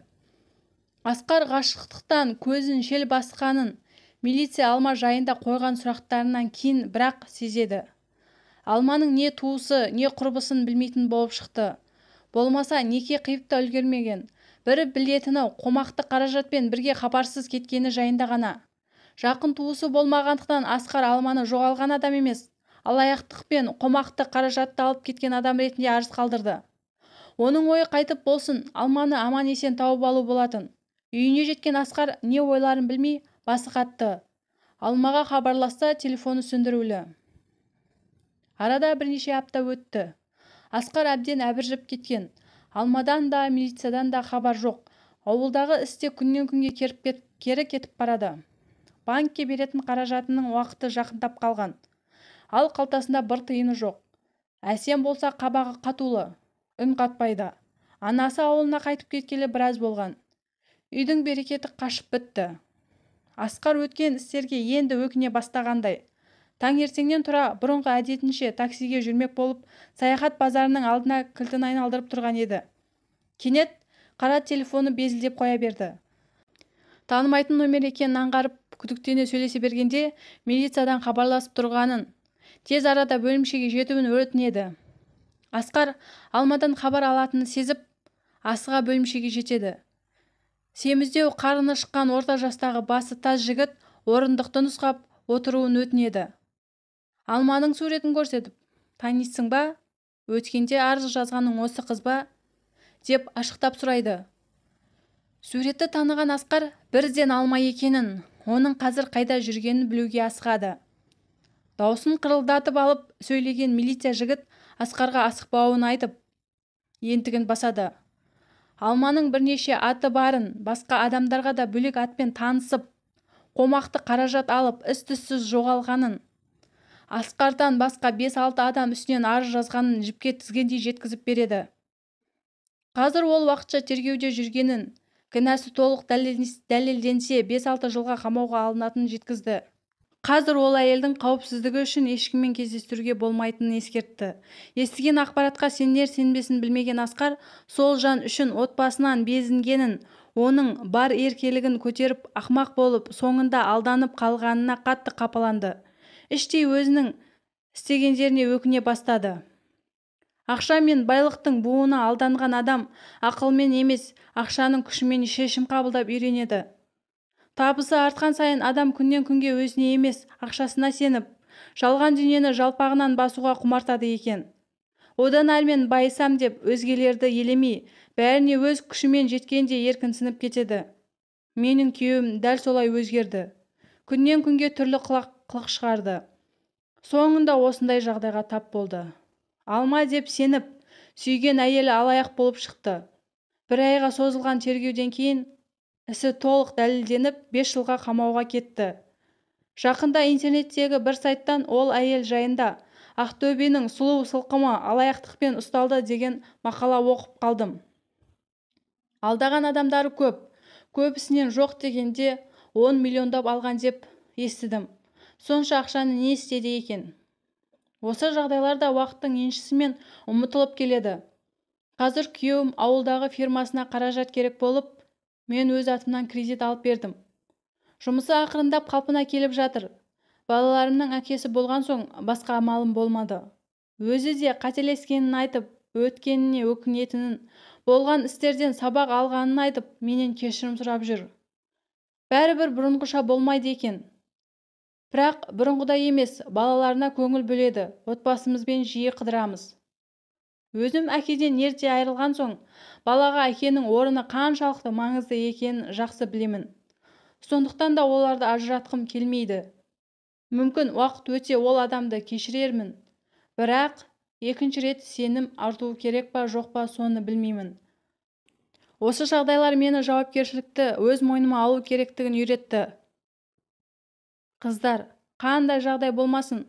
Асқар ғашықтықтан көзін шел басқанын милиция Алма жайында қойған сұрақтарынан кейін бірақ сезеді. Алманың не туысы, не құрбысын білмейтін болып шықты. Болмаса неке қиып та үлгермеген. Бірі білетіні қомақты қаражатпен бірге хабарсыз кеткені жайында ғана. Жақын туысы болмағандықтан Асқар Алманы жоғалған адам емес, алаяқтықпен қомақты қаражатты алып кеткен адам ретінде арыз қалдырды. Оның ойы қайтып болсын, Алманы аман-есен тауып алу болатын. Үйіне жеткен Асқар не ойларын білмей басы қатты. Алмаға хабарласса, телефоны сөндірулі. Арада бірнеше апта өтті. Асқар әбден әбіржіп кеткен. Алмадан да, милициядан да хабар жоқ. Ауылдағы іс те күннен күнге кері кетіп барады. Банкке беретін қаражатының уақыты жақындап қалған. Ал қалтасында бір тиыны жоқ. Әсем болса қабағы қатулы, үн қатпайды. Анасы ауылына қайтып кеткелі біраз болған. Үйдің берекеті қашып бітті. Асқар өткен істерге енді өкіне бастағандай. Таңертеңнен тұра бұрынғы әдетінше таксиге жүрмек болып, саяхат базарының алдына кілтін айналдырып тұрған еді. Кенет қара телефоны безілдеп қоя берді. Танымайтын номер екенін аңғарып, күдіктене сөйлесе бергенде милициядан хабарласып тұрғанын, тез арада бөлімшеге жетуін өтінеді. Асқар Алмадан хабар алатынын сезіп, асыға бөлімшеге жетеді. Семіздеу қарны шыққан орта жастағы басы таз жігіт орындықты нұсқап отыруын өтінеді. Алманың суретін көрсетіп, танисың ба? Өткенде арыз жазғаның осы қыз ба? Деп ашықтап сұрайды. Суретті таныған Асқар бірден Алма екенін, оның қазір қайда жүргенін білуге асығады. Даусын қырылдатып алып сөйлеген милиция жігіт Асқарға асықпауын айтып, ентігін басады. Алманың бірнеше аты барын, басқа адамдарға да бөлек атпен танысып, қомақты қаражат алып, із-түзсіз жоғалғанын, Асқардан басқа 5-6 адам үстінен арыз жазғанын жіпке тізгендей жеткізіп береді. Қазір ол уақытша тергеуде жүргенін, кінәсі толық дәлелденсе 5-6 жылға қамауға алынатынын жеткізді. Қазір ол әйелдің қауіпсіздігі үшін ешкіммен кездестіруге болмайтынын ескертті. Естіген ақпаратқа сенер сенбесін білмеген Асқар сол жан үшін отбасынан безінгенін, оның бар еркелігін көтеріп ақмақ болып, соңында алданып қалғанына қатты қапаланды. Іштей өзінің істегендеріне өкіне бастады. Ақша мен байлықтың буына алданған адам ақылмен емес, ақшаның күшімен шешім қабылдап үйренеді. Табысы артқан сайын адам күннен күнге өзіне емес, ақшасына сеніп, жалған дүниені жалпағынан басуға құмартады екен. Одан әрмен байысам деп өзгелерді елемей, бәріне өз күшімен жеткенде еркінсініп кетеді. Менің күйеуім дәл солай өзгерді. Күннен күнге түрлі қылық шығарды. Соңында осындай жағдайға тап болды. Алма деп сеніп, Сүйген әйелі алаяқ болып шықты. Бір айға созылған тергеуден кейін ісі толық дәлелденіп, 5 жылға қамауға кетті. Жақында интернеттегі бір сайттан ол әйел жайында Ақтөбенің сұлу сылқымы алаяқтықпен ұсталды деген мақала оқып қалдым. Алдаған адамдары көп, көбісінен жоқ дегенде 10 миллиондап алған деп естідім. Сонша ақшаны не істеді екен? Осы жағдайлар да уақыттың еншісімен ұмытылып келеді. Қазір күйеуім ауылдағы фирмасына қаражат керек болып, мен өз атымнан кредит алып бердім. Жұмысы ақырындап қалпына келіп жатыр. Балаларымның әкесі болған соң басқа амалым болмады. Өзі де қателескенін айтып, өткеніне өкінетінін, болған істерден сабақ алғанын айтып, менен кешірім сұрап жүр. Бәрібір бұрынғыша болмайды екен. Бірақ бұрынғыдай емес, балаларына көңіл бөледі, отбасымызбен жиі қыдырамыз. Өзім әкеден ерте айырылған соң, балаға әкенің орны қаншалықты маңызды екенін жақсы білемін. Сондықтан да оларды ажыратқым келмейді. Мүмкін уақыт өте ол адамды кешірермін. Бірақ екінші рет сенім арту керек па, жоқ па, соны білмеймін. Осы жағдайлар мені жауапкершілікті өз мойныма алу керектігін үйретті. Қыздар, қандай жағдай болмасын,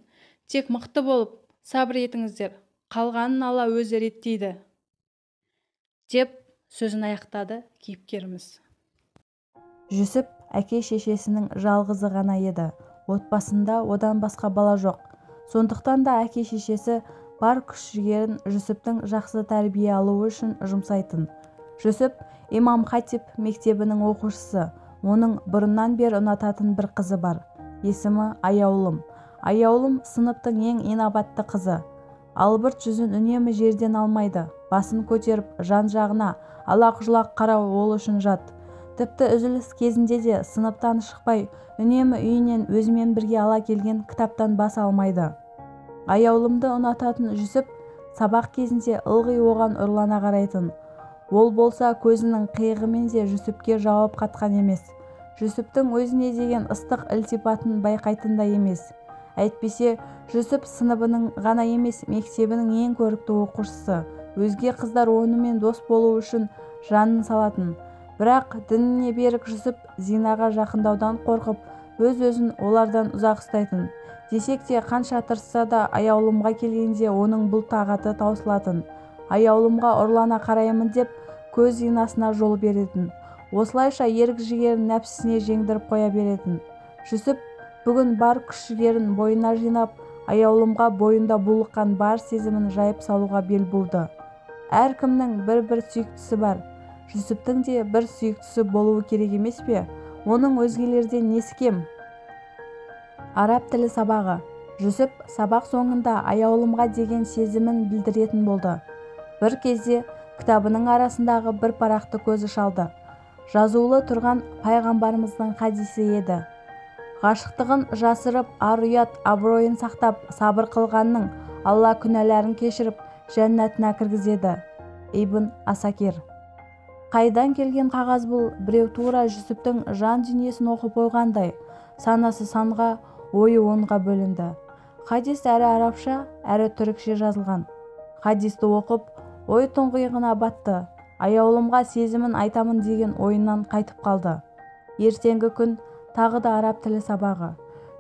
тек мықты болып, сабыр етіңіздер. Қалғанын Алла өзі реттейді, деп сөзін аяқтады кейіпкеріміз. Жүсіп әке-шешесінің жалғызы ғана еді. Отбасында одан басқа бала жоқ. Сондықтан да әке-шешесі бар күш-жігерін Жүсіптің жақсы тәрбие алуы үшін жұмсайтын. Жүсіп Имам Хатип мектебінің оқушысы. Оның бұрыннан бері ұнататын бір қызы бар. Есімі Аяулым. Аяулым сыныптың ең инабатты қызы. Албырт жүзін үнемі жерден алмайды. Басын көтеріп жан-жағына алақ-жұлақ қарау ол үшін жат. Тіпті үзіліс кезінде де сыныптан шықпай, үнемі үйінен өзімен бірге ала келген кітаптан бас алмайды. Аяулымды ұнататын Жүсіп сабақ кезінде ылғи оған ұрлана қарайтын. Ол болса көзінің қиығымен де Жүсіпке жауап қатқан емес. Жүсіптің өзіне деген ыстық ілтипатын байқайтын да емес. Әйтпесе, Жүсіп сыныбының ғана емес, мектебінің ең көрікті оқушысы. Өзге қыздар онымен дос болу үшін жанын салатын. Бірақ дініне берік Жүсіп зинаға жақындаудан қорқып, өз-өзін олардан ұзақ ұстайтын. Десек те қанша тырысса да Аяулымға келгенде оның бұл тағаты таусылатын. Аяулымға ұрлана қараймын деп көз зинасына жол беретін. Осылайша ерік-жігерін нәпсісіне жеңдіріп қоя беретін. Жүсіп бүгін бар күш-жігерін бойына жинап, Аяулымға бойында булыққан бар сезімін жайып салуға бел буды. Әркімнің бір-бір сүйіктісі бар. Жүсіптің де бір сүйіктісі болуы керек емес пе? Оның өзгелерден несі кем? Араб тілі сабағы. Жүсіп сабақ соңында Аяулымға деген сезімін білдіретін болды. Бір кезде кітабының арасындағы бір парақты көзі шалды. Жазулы тұрған пайғамбарымыздың хадисі еді. Ғашықтығын жасырып, ар-ұят абыройын сақтап, сабыр қылғанның Алла күнәларын кешіріп, жәннатына кіргізеді. Ибн Асакир. Қайдан келген қағаз бұл? Біреу тура Жүсіптің жан дүниесін оқып қойғандай, санасы санға, ойы онға бөлінді. Хадис әрі арабша, әрі түрікше жазылған. Хадисті оқып, ой тұңғиығына батты. Аяулымға сезімін айтамын деген ойынан қайтып қалды. Ертеңгі күн тағы да араб тілі сабағы.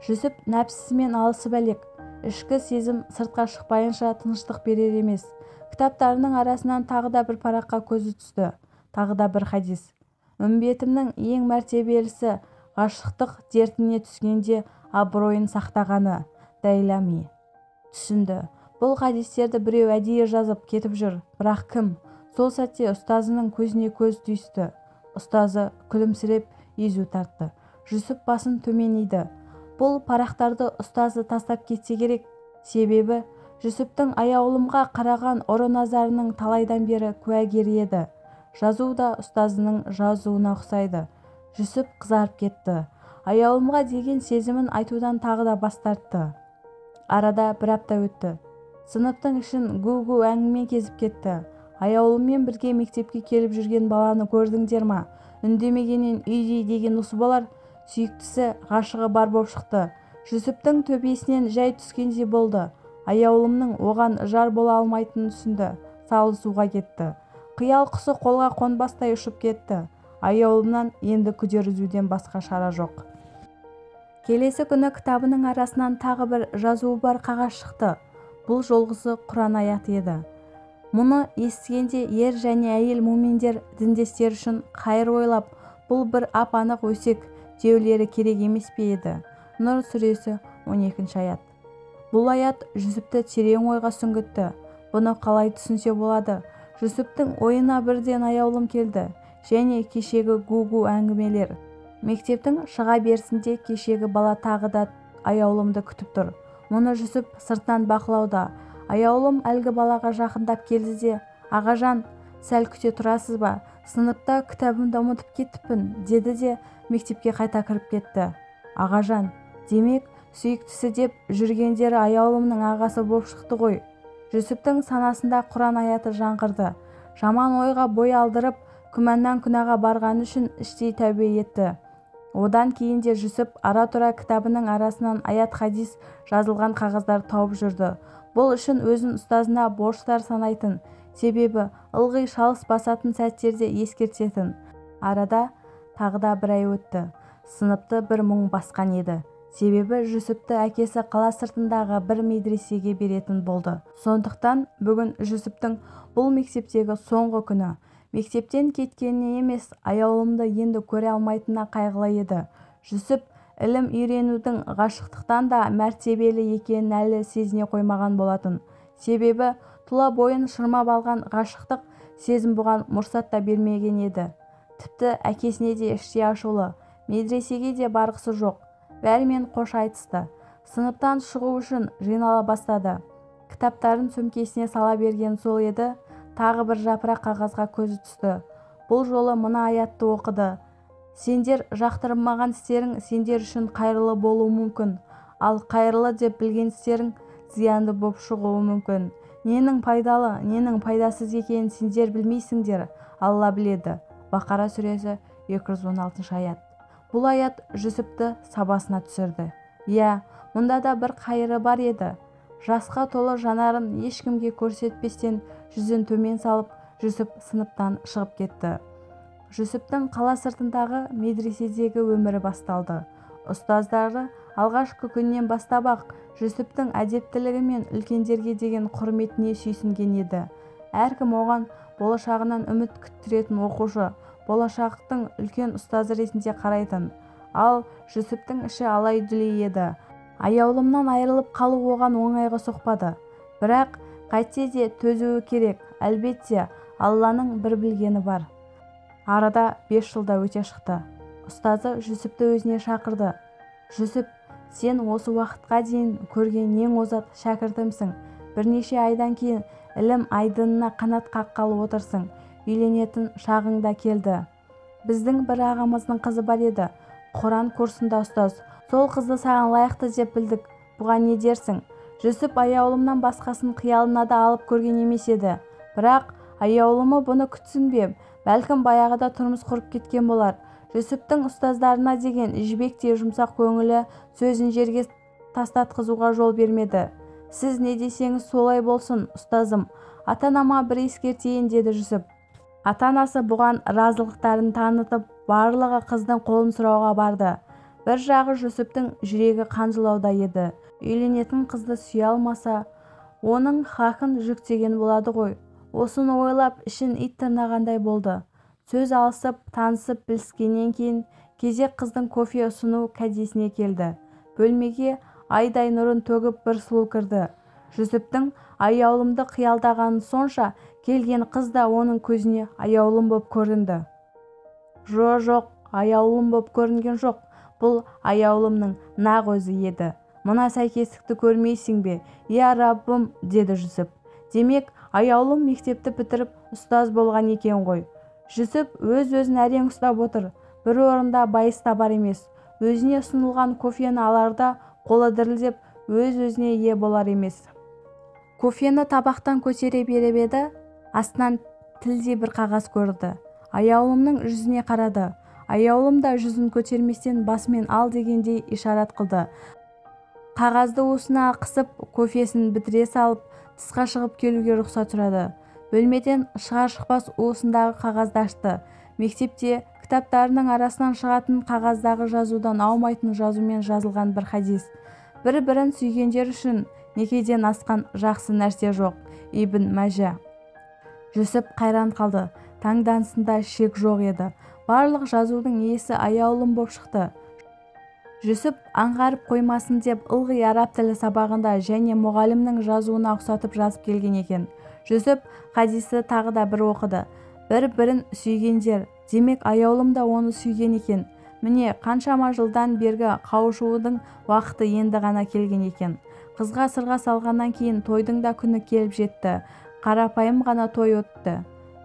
Жүсіп нәпсісімен алысып әлек. Ішкі сезім сыртқа шықпайынша тыныштық берер емес. Кітаптарының арасынан тағы да бір параққа көзі түсті. Тағы да бір хадис. Үмбетімнің ең мәртебелісі ғашықтық дертіне түскенде абыройын сақтағаны. Дайлами. Түсінді. Бұл хадистерді біреу әдейі жазып кетіп жүр. Бірақ кім? Сол сәтте ұстазының көзіне көз түйісті. Ұстазы күлімсіреп езу тартты. Жүсіп басын төмен иді. Бұл парақтарды ұстазы тастап кетсе керек. Себебі Жүсіптің Аяулымға қараған ұры назарының талайдан бері куәгері еді. Жазу да ұстазының жазуына ұқсайды. Жүсіп қызарып кетті. Аяулымға деген сезімін айтудан тағы да бас тартты. Арада бір апта өтті. Сыныптың ішін гу-гу әңгіме кезіп кетті. Аяулыммен бірге мектепке келіп жүрген баланы көрдіңдер ма? Үндемегеннен үйдей деген осы болар. Сүйіктісі ғашығы бар боп шықты. Жүсіптің төбесінен жай түскендей болды. Аяулымның оған жар бола алмайтынын түсінді. Салысуға кетті. Қиял құсы қолға қонбастай ұшып кетті. Аяулымнан енді күдер үзуден басқа шара жоқ. Келесі күні кітабының арасынан тағы бір жазуы бар қағаз шықты. Бұл жолғысы Құран аяты еді. Мұны естігенде ер және әйел муминдер діндестер үшін қайыр ойлап, бұл бір ап-анық өсек деулері керек емес пе еді? Нұр сүресі 12 аят. Бұл аят Жүсіпті терең ойға сүңгітті. Бұны қалай түсінсе болады? Жүсіптің ойына бірден аяулым келді. Және кешегі гу-гу әңгімелер. Мектептің шыға берісінде кешегі бала тағы да аяулымды күтіп тұр. Мұны Жүсіп сырттан бақылауда. Аяулым әлгі балаға жақындап келді де, «Ағажан, сәл күте тұрасыз ба? Сыныпта кітабымды ұмытып кетіппін», деді де мектепке қайта кіріп кетті. Ағажан, демек, сүйіктісі деп жүргендері аяулымның ағасы боп шықты ғой. Жүсіптің санасында Құран аяты жаңғырды. Жаман ойға бой алдырып, күмәннан күнәға барғаны үшін іштей тәубе етті. Одан кейін де Жүсіп ара-тұра кітабының арасынан аят хадис жазылған қағаздар тауып жүрді. Бұл үшін өзін ұстазына борыштар санайтын, себебі ылғи шалыс басатын сәттерде ескертетін. Арада тағы да бір ай өтті. Сыныпты бір мұң басқан еді. Себебі Жүсіпті әкесі қала сыртындағы бір медресеге беретін болды. Сондықтан бүгін Жүсіптің бұл мектептегі соңғы күні. Мектептен кеткеніне емес, аяулымды енді көре алмайтынына қайғылы еді. Жүсіп ілім үйренудің ғашықтықтан да мәртебелі екенін әлі сезіне қоймаған болатын. Себебі тұла бойын шырмап алған ғашықтық сезім бұған мұрсат та бермеген еді. Тіпті әкесіне де іштей ашулы, медресеге де барғысы жоқ. Бәрімен қош айтысты. Сыныптан шығу үшін жинала бастады. Кітаптарын сөмкесіне сала берген сол еді, тағы бір жапырақ қағазға көзі түсті. Бұл жолы мына аятты оқыды. Сендер жақтырмаған істерің сендер үшін қайырлы болуы мүмкін, ал қайырлы деп білген істерің зиянды боп шығуы мүмкін. Ненің пайдалы, ненің пайдасыз екенін сендер білмейсіңдер, Алла біледі. Бақара сүресі 216 аят. Бұл аят Жүсіпті сабасына түсірді. Иә, мұнда да бір қайыры бар еді. Жасқа толы жанарын ешкімге көрсетпестен жүзін төмен салып, Жүсіп сыныптан шығып кетті. Жүсіптің қала сыртындағы медреседегі өмірі басталды. Ұстаздары алғашқы күннен бастап-ақ Жүсіптің әдептілігі мен үлкендерге деген құрметіне сүйсінген еді. Әркім оған болашағынан үміт күттіретін оқушы, болашақтың үлкен ұстазы ретінде қарайтын. Ал Жүсіптің іші алай-дүлей еді. Аяулымнан айырылып қалу оған оңайға соқпады. Бірақ қайтсе де төзуі керек. Әлбетте, Алланың бір білгені бар. Арада 5 жылда өте шықты. Ұстазы Жүсіпті өзіне шақырды. Жүсіп, сен осы уақытқа дейін көрген ең озат шәкіртімсің. Бірнеше айдан кейін ілім айдынына қанат қаққалы отырсың. Үйленетін шағың да келді. Біздің бір ағамыздың қызы бар еді. Құран курсында ұстаз. Сол қызды саған лайықты деп білдік. Бұған не дерсің? Жүсіп аяулымнан басқасын қиялына да алып көрген емес еді. Бірақ аяулымы бұны күтсін бе? Бәлкім баяғыда тұрмыс құрып кеткен болар. Жүсіптің ұстаздарына деген жібектей жұмсақ көңілі сөзін жерге тастатқызуға жол бермеді. Сіз не десеңіз солай болсын, ұстазым. Ата-анама бір ескертейін, деді Жүсіп. Ата-анасы бұған разылықтарын танытып, барлығы қыздың қолын сұрауға барды. Бір жағы Жүсіптің жүрегі қан жылауда еді. Үйленетін қызды сүйе алмаса, оның хақын жүктеген болады ғой. Осыны ойлап, ішін ит тырнағандай болды. Сөз алысып, танысып біліскеннен кейін кезек қыздың кофе ұсыну кәдесіне келді. Бөлмеге айдай нұрын төгіп бір сұлу кірді. Жүсіптің аяулымды қиялдағаны сонша, келген қыз да оның көзіне аяулым боп көрінді. Жоқ, аяулым боп көрінген жоқ. Бұл аяулымның нақ өзі еді. Мына сәйкестікті көрмейсің бе? Я Раббым, деді Жүсіп. Демек, аяулым мектепті бітіріп ұстаз болған екен ғой. Жүсіп өз-өзін әрең ұстап отыр. Бір орында байыз табар емес. Өзіне ұсынылған кофені аларда қолы дірілдеп, өз-өзіне ие болар емес. Кофені табақтан көтере беріп еді, астынан тілдей бір қағаз көрді. Аяулымның жүзіне қарады. Аяулым да жүзін көтерместен басымен ал дегендей ишарат қылды. Қағазды уысына қысып, кофесін бітіре салып, тысқа шығып келуге рұқсат сұрады. Бөлмеден шығар-шықпас уысындағы қағазды ашты. Мектепте кітаптарының арасынан шығатын қағаздағы жазудан аумайтын жазумен жазылған бір хадис. Бір-бірін сүйгендер үшін некеден асқан жақсы нәрсе жоқ. Ибн Мәжа. Жүсіп қайран қалды. Таңданысында шек жоқ еді. Барлық жазудың иесі аяулым боп шықты. Жүсіп аңғарып қоймасын деп ылғи араб тілі сабағында және мұғалімнің жазуына ұқсатып жазып келген екен. Жүсіп хадисті тағы да бір оқыды. Бір-бірін сүйгендер, демек аяулым да оны сүйген екен. Міне, қаншама жылдан бергі қауышудың уақыты енді ғана келген екен. Қызға сырға салғаннан кейін тойдың да күні келіп жетті. Қарапайым ғана той өтті.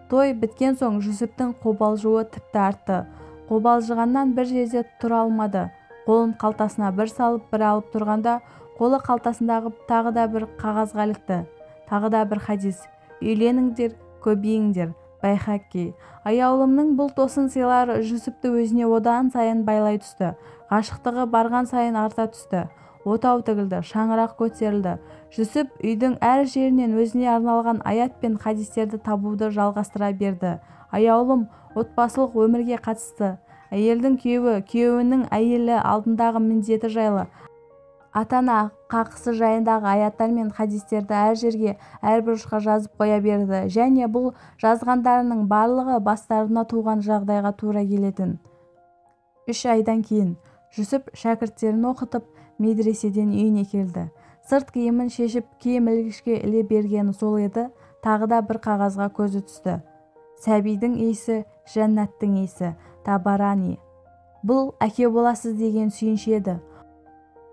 Той біткен соң Жүсіптің қобалжуы тіпті артты. Қобалжығаннан бір жерде тұра алмады. Қолын қалтасына бір салып, бір алып тұрғанда, қолы қалтасындағы тағы да бір қағазға ілікті. Тағы да бір хадис. Үйленіңдер, көбейіңдер. Байхақи. Аяулымның бұл тосын сыйлары Жүсіпті өзіне одан сайын байлай түсті. Ғашықтығы барған сайын арта түсті. Отау тігілді, шаңырақ көтерілді. Жүсіп үйдің әр жерінен өзіне арналған аят пен хадистерді табуды жалғастыра берді. Аяулым отбасылық өмірге қатысты. Әйелдің күйеуі, күйеуінің әйелі алдындағы міндеті жайлы, ата-ана қақысы жайындағы аяттар мен хадистерді әр жерге, әр бұрышқа жазып қоя берді. Және бұл жазғандарының барлығы бастарына туған жағдайға тура келетін. 3 айдан кейін Жүсіп шәкірттерін оқытып, медреседен үйіне келді. Сырт киімін шешіп, киім ілгішке іле бергені сол еді, тағы да бір қағазға көзі түсті. Сәбидің иісі, жәннаттың иісі, Табарани. Бұл әке боласыз деген сүйінші еді.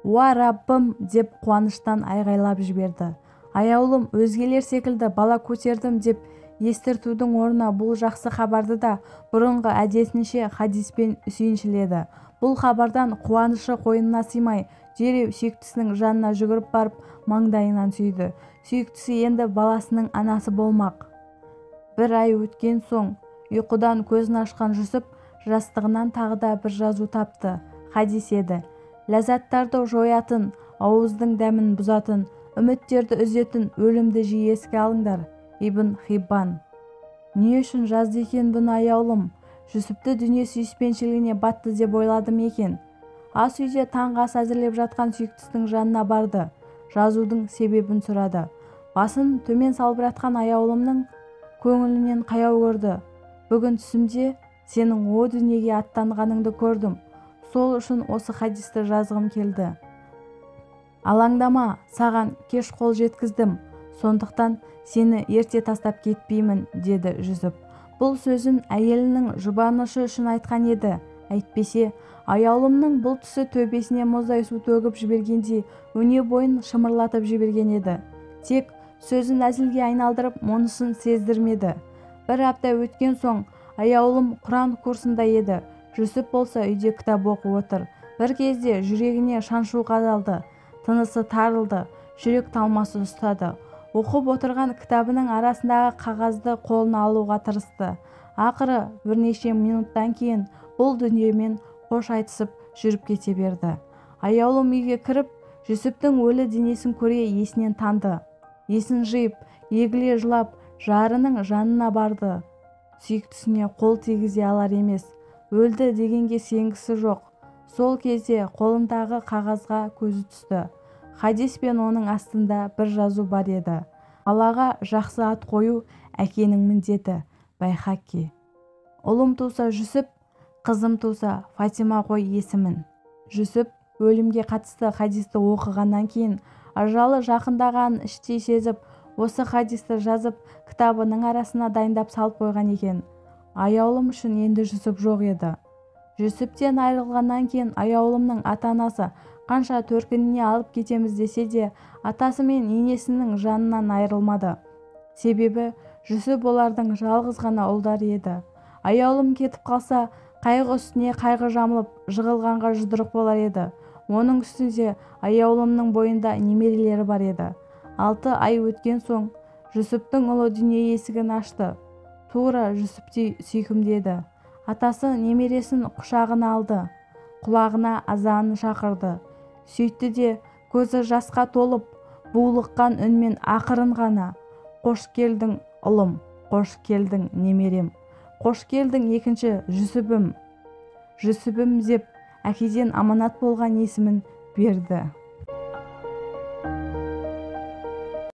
Уа Раббым деп қуаныштан айғайлап жіберді. Аяулым өзгелер секілді бала көтердім деп естіртудің орнына бұл жақсы хабарды да бұрынғы әдетінше хадиспен сүйіншіледі. Бұл хабардан қуанышы қойнына сыймай, дереу сүйіктісінің жанына жүгіріп барып, маңдайынан сүйді. Сүйіктісі енді баласының анасы болмақ. Бір ай өткен соң ұйқыдан көзін ашқан Жүсіп жастығынан тағы да бір жазу тапты. Хадис еді. Ләззаттарды жоятын, ауыздың дәмін бұзатын, үміттерді үзетін өлімді жиі еске алыңдар. Ибн Хиббан. Не үшін жазды екен бұны аяулым? Жүсіпті дүние сүйіспеншілігіне батты деп ойладым екен. Ас үйде таңғы ас әзірлеп жатқан сүйіктісінің жанына барды. Жазудың себебін сұрады. Басын төмен салбыратқан аяулымның көңілінен қаяу көрді. Бүгін түсімде сенің о дүниеге аттанғаныңды көрдім. Сол үшін осы хадисті жазғым келді. Алаңдама, саған кеш қол жеткіздім. Сондықтан сені ерте тастап кетпеймін, деді Жүсіп. Бұл сөзін әйелінің жұбанышы үшін айтқан еді. Әйтпесе, аяулымның бұл түсі төбесіне мұздай су төгіп жібергендей өне бойын шымырлатып жіберген еді. Тек сөзін әзілге айналдырып, мұнысын сездірмеді. Бір апта өткен соң аяулым Құран курсында еді. Жүсіп болса үйде кітап оқып отыр. Бір кезде жүрегіне шаншу қадалды, тынысы тарылды, жүрек талмасы ұстады. Оқып отырған кітабының арасындағы қағазды қолына алуға тырысты. Ақыры бірнеше минуттан кейін бұл дүниемен қош айтысып жүріп кете берді. Аяулым үйге кіріп, Жүсіптің өлі денесін көре есінен танды. Есін жиып, егіле жылап, жарының жанына барды. Сүйіктісіне қол тигізе алар емес. Өлді дегенге сенгісі жоқ. Сол кезде қолындағы қағазға көзі түсті. Хадис пен оның астында бір жазу бар еді. Балаға жақсы ат қою әкенің міндеті. Байхақи. Ұлым туса Жүсіп, қызым туса Фатима қой есімін. Жүсіп өлімге қатысты хадисті оқығаннан кейін ажалы жақындағанын іштей сезіп, осы хадисті жазып, кітабының арасына дайындап салып қойған екен. Аяулым үшін енді Жүсіп жоқ еді. Жүсіптен айырылғаннан кейін аяулымның ата-анасы қанша төркініне алып кетеміз десе де, атасы мен енесінің жанынан айырылмады. Себебі Жүсіп олардың жалғыз ғана ұлдары еді. Аяулым кетіп қалса, қайғы үстіне қайғы жамылып, жығылғанға жұдырық болар еді. Оның үстінде аяулымның бойында немерелері бар еді. 6 ай өткен соң Жүсіптің ұлы дүние есігін ашты. Тура Жүсіптей сүйкімді еді. Атасы немересін құшағына алды, құлағына азанын шақырды. Сөйтті де көзі жасқа толып, булыққан үнмен ақырын ғана, «Қош келдің, Ұлым, қош келдің, немерем, қош келдің екінші Жүсіпім. Жүсіпім деп әкеден аманат болған есімін берді.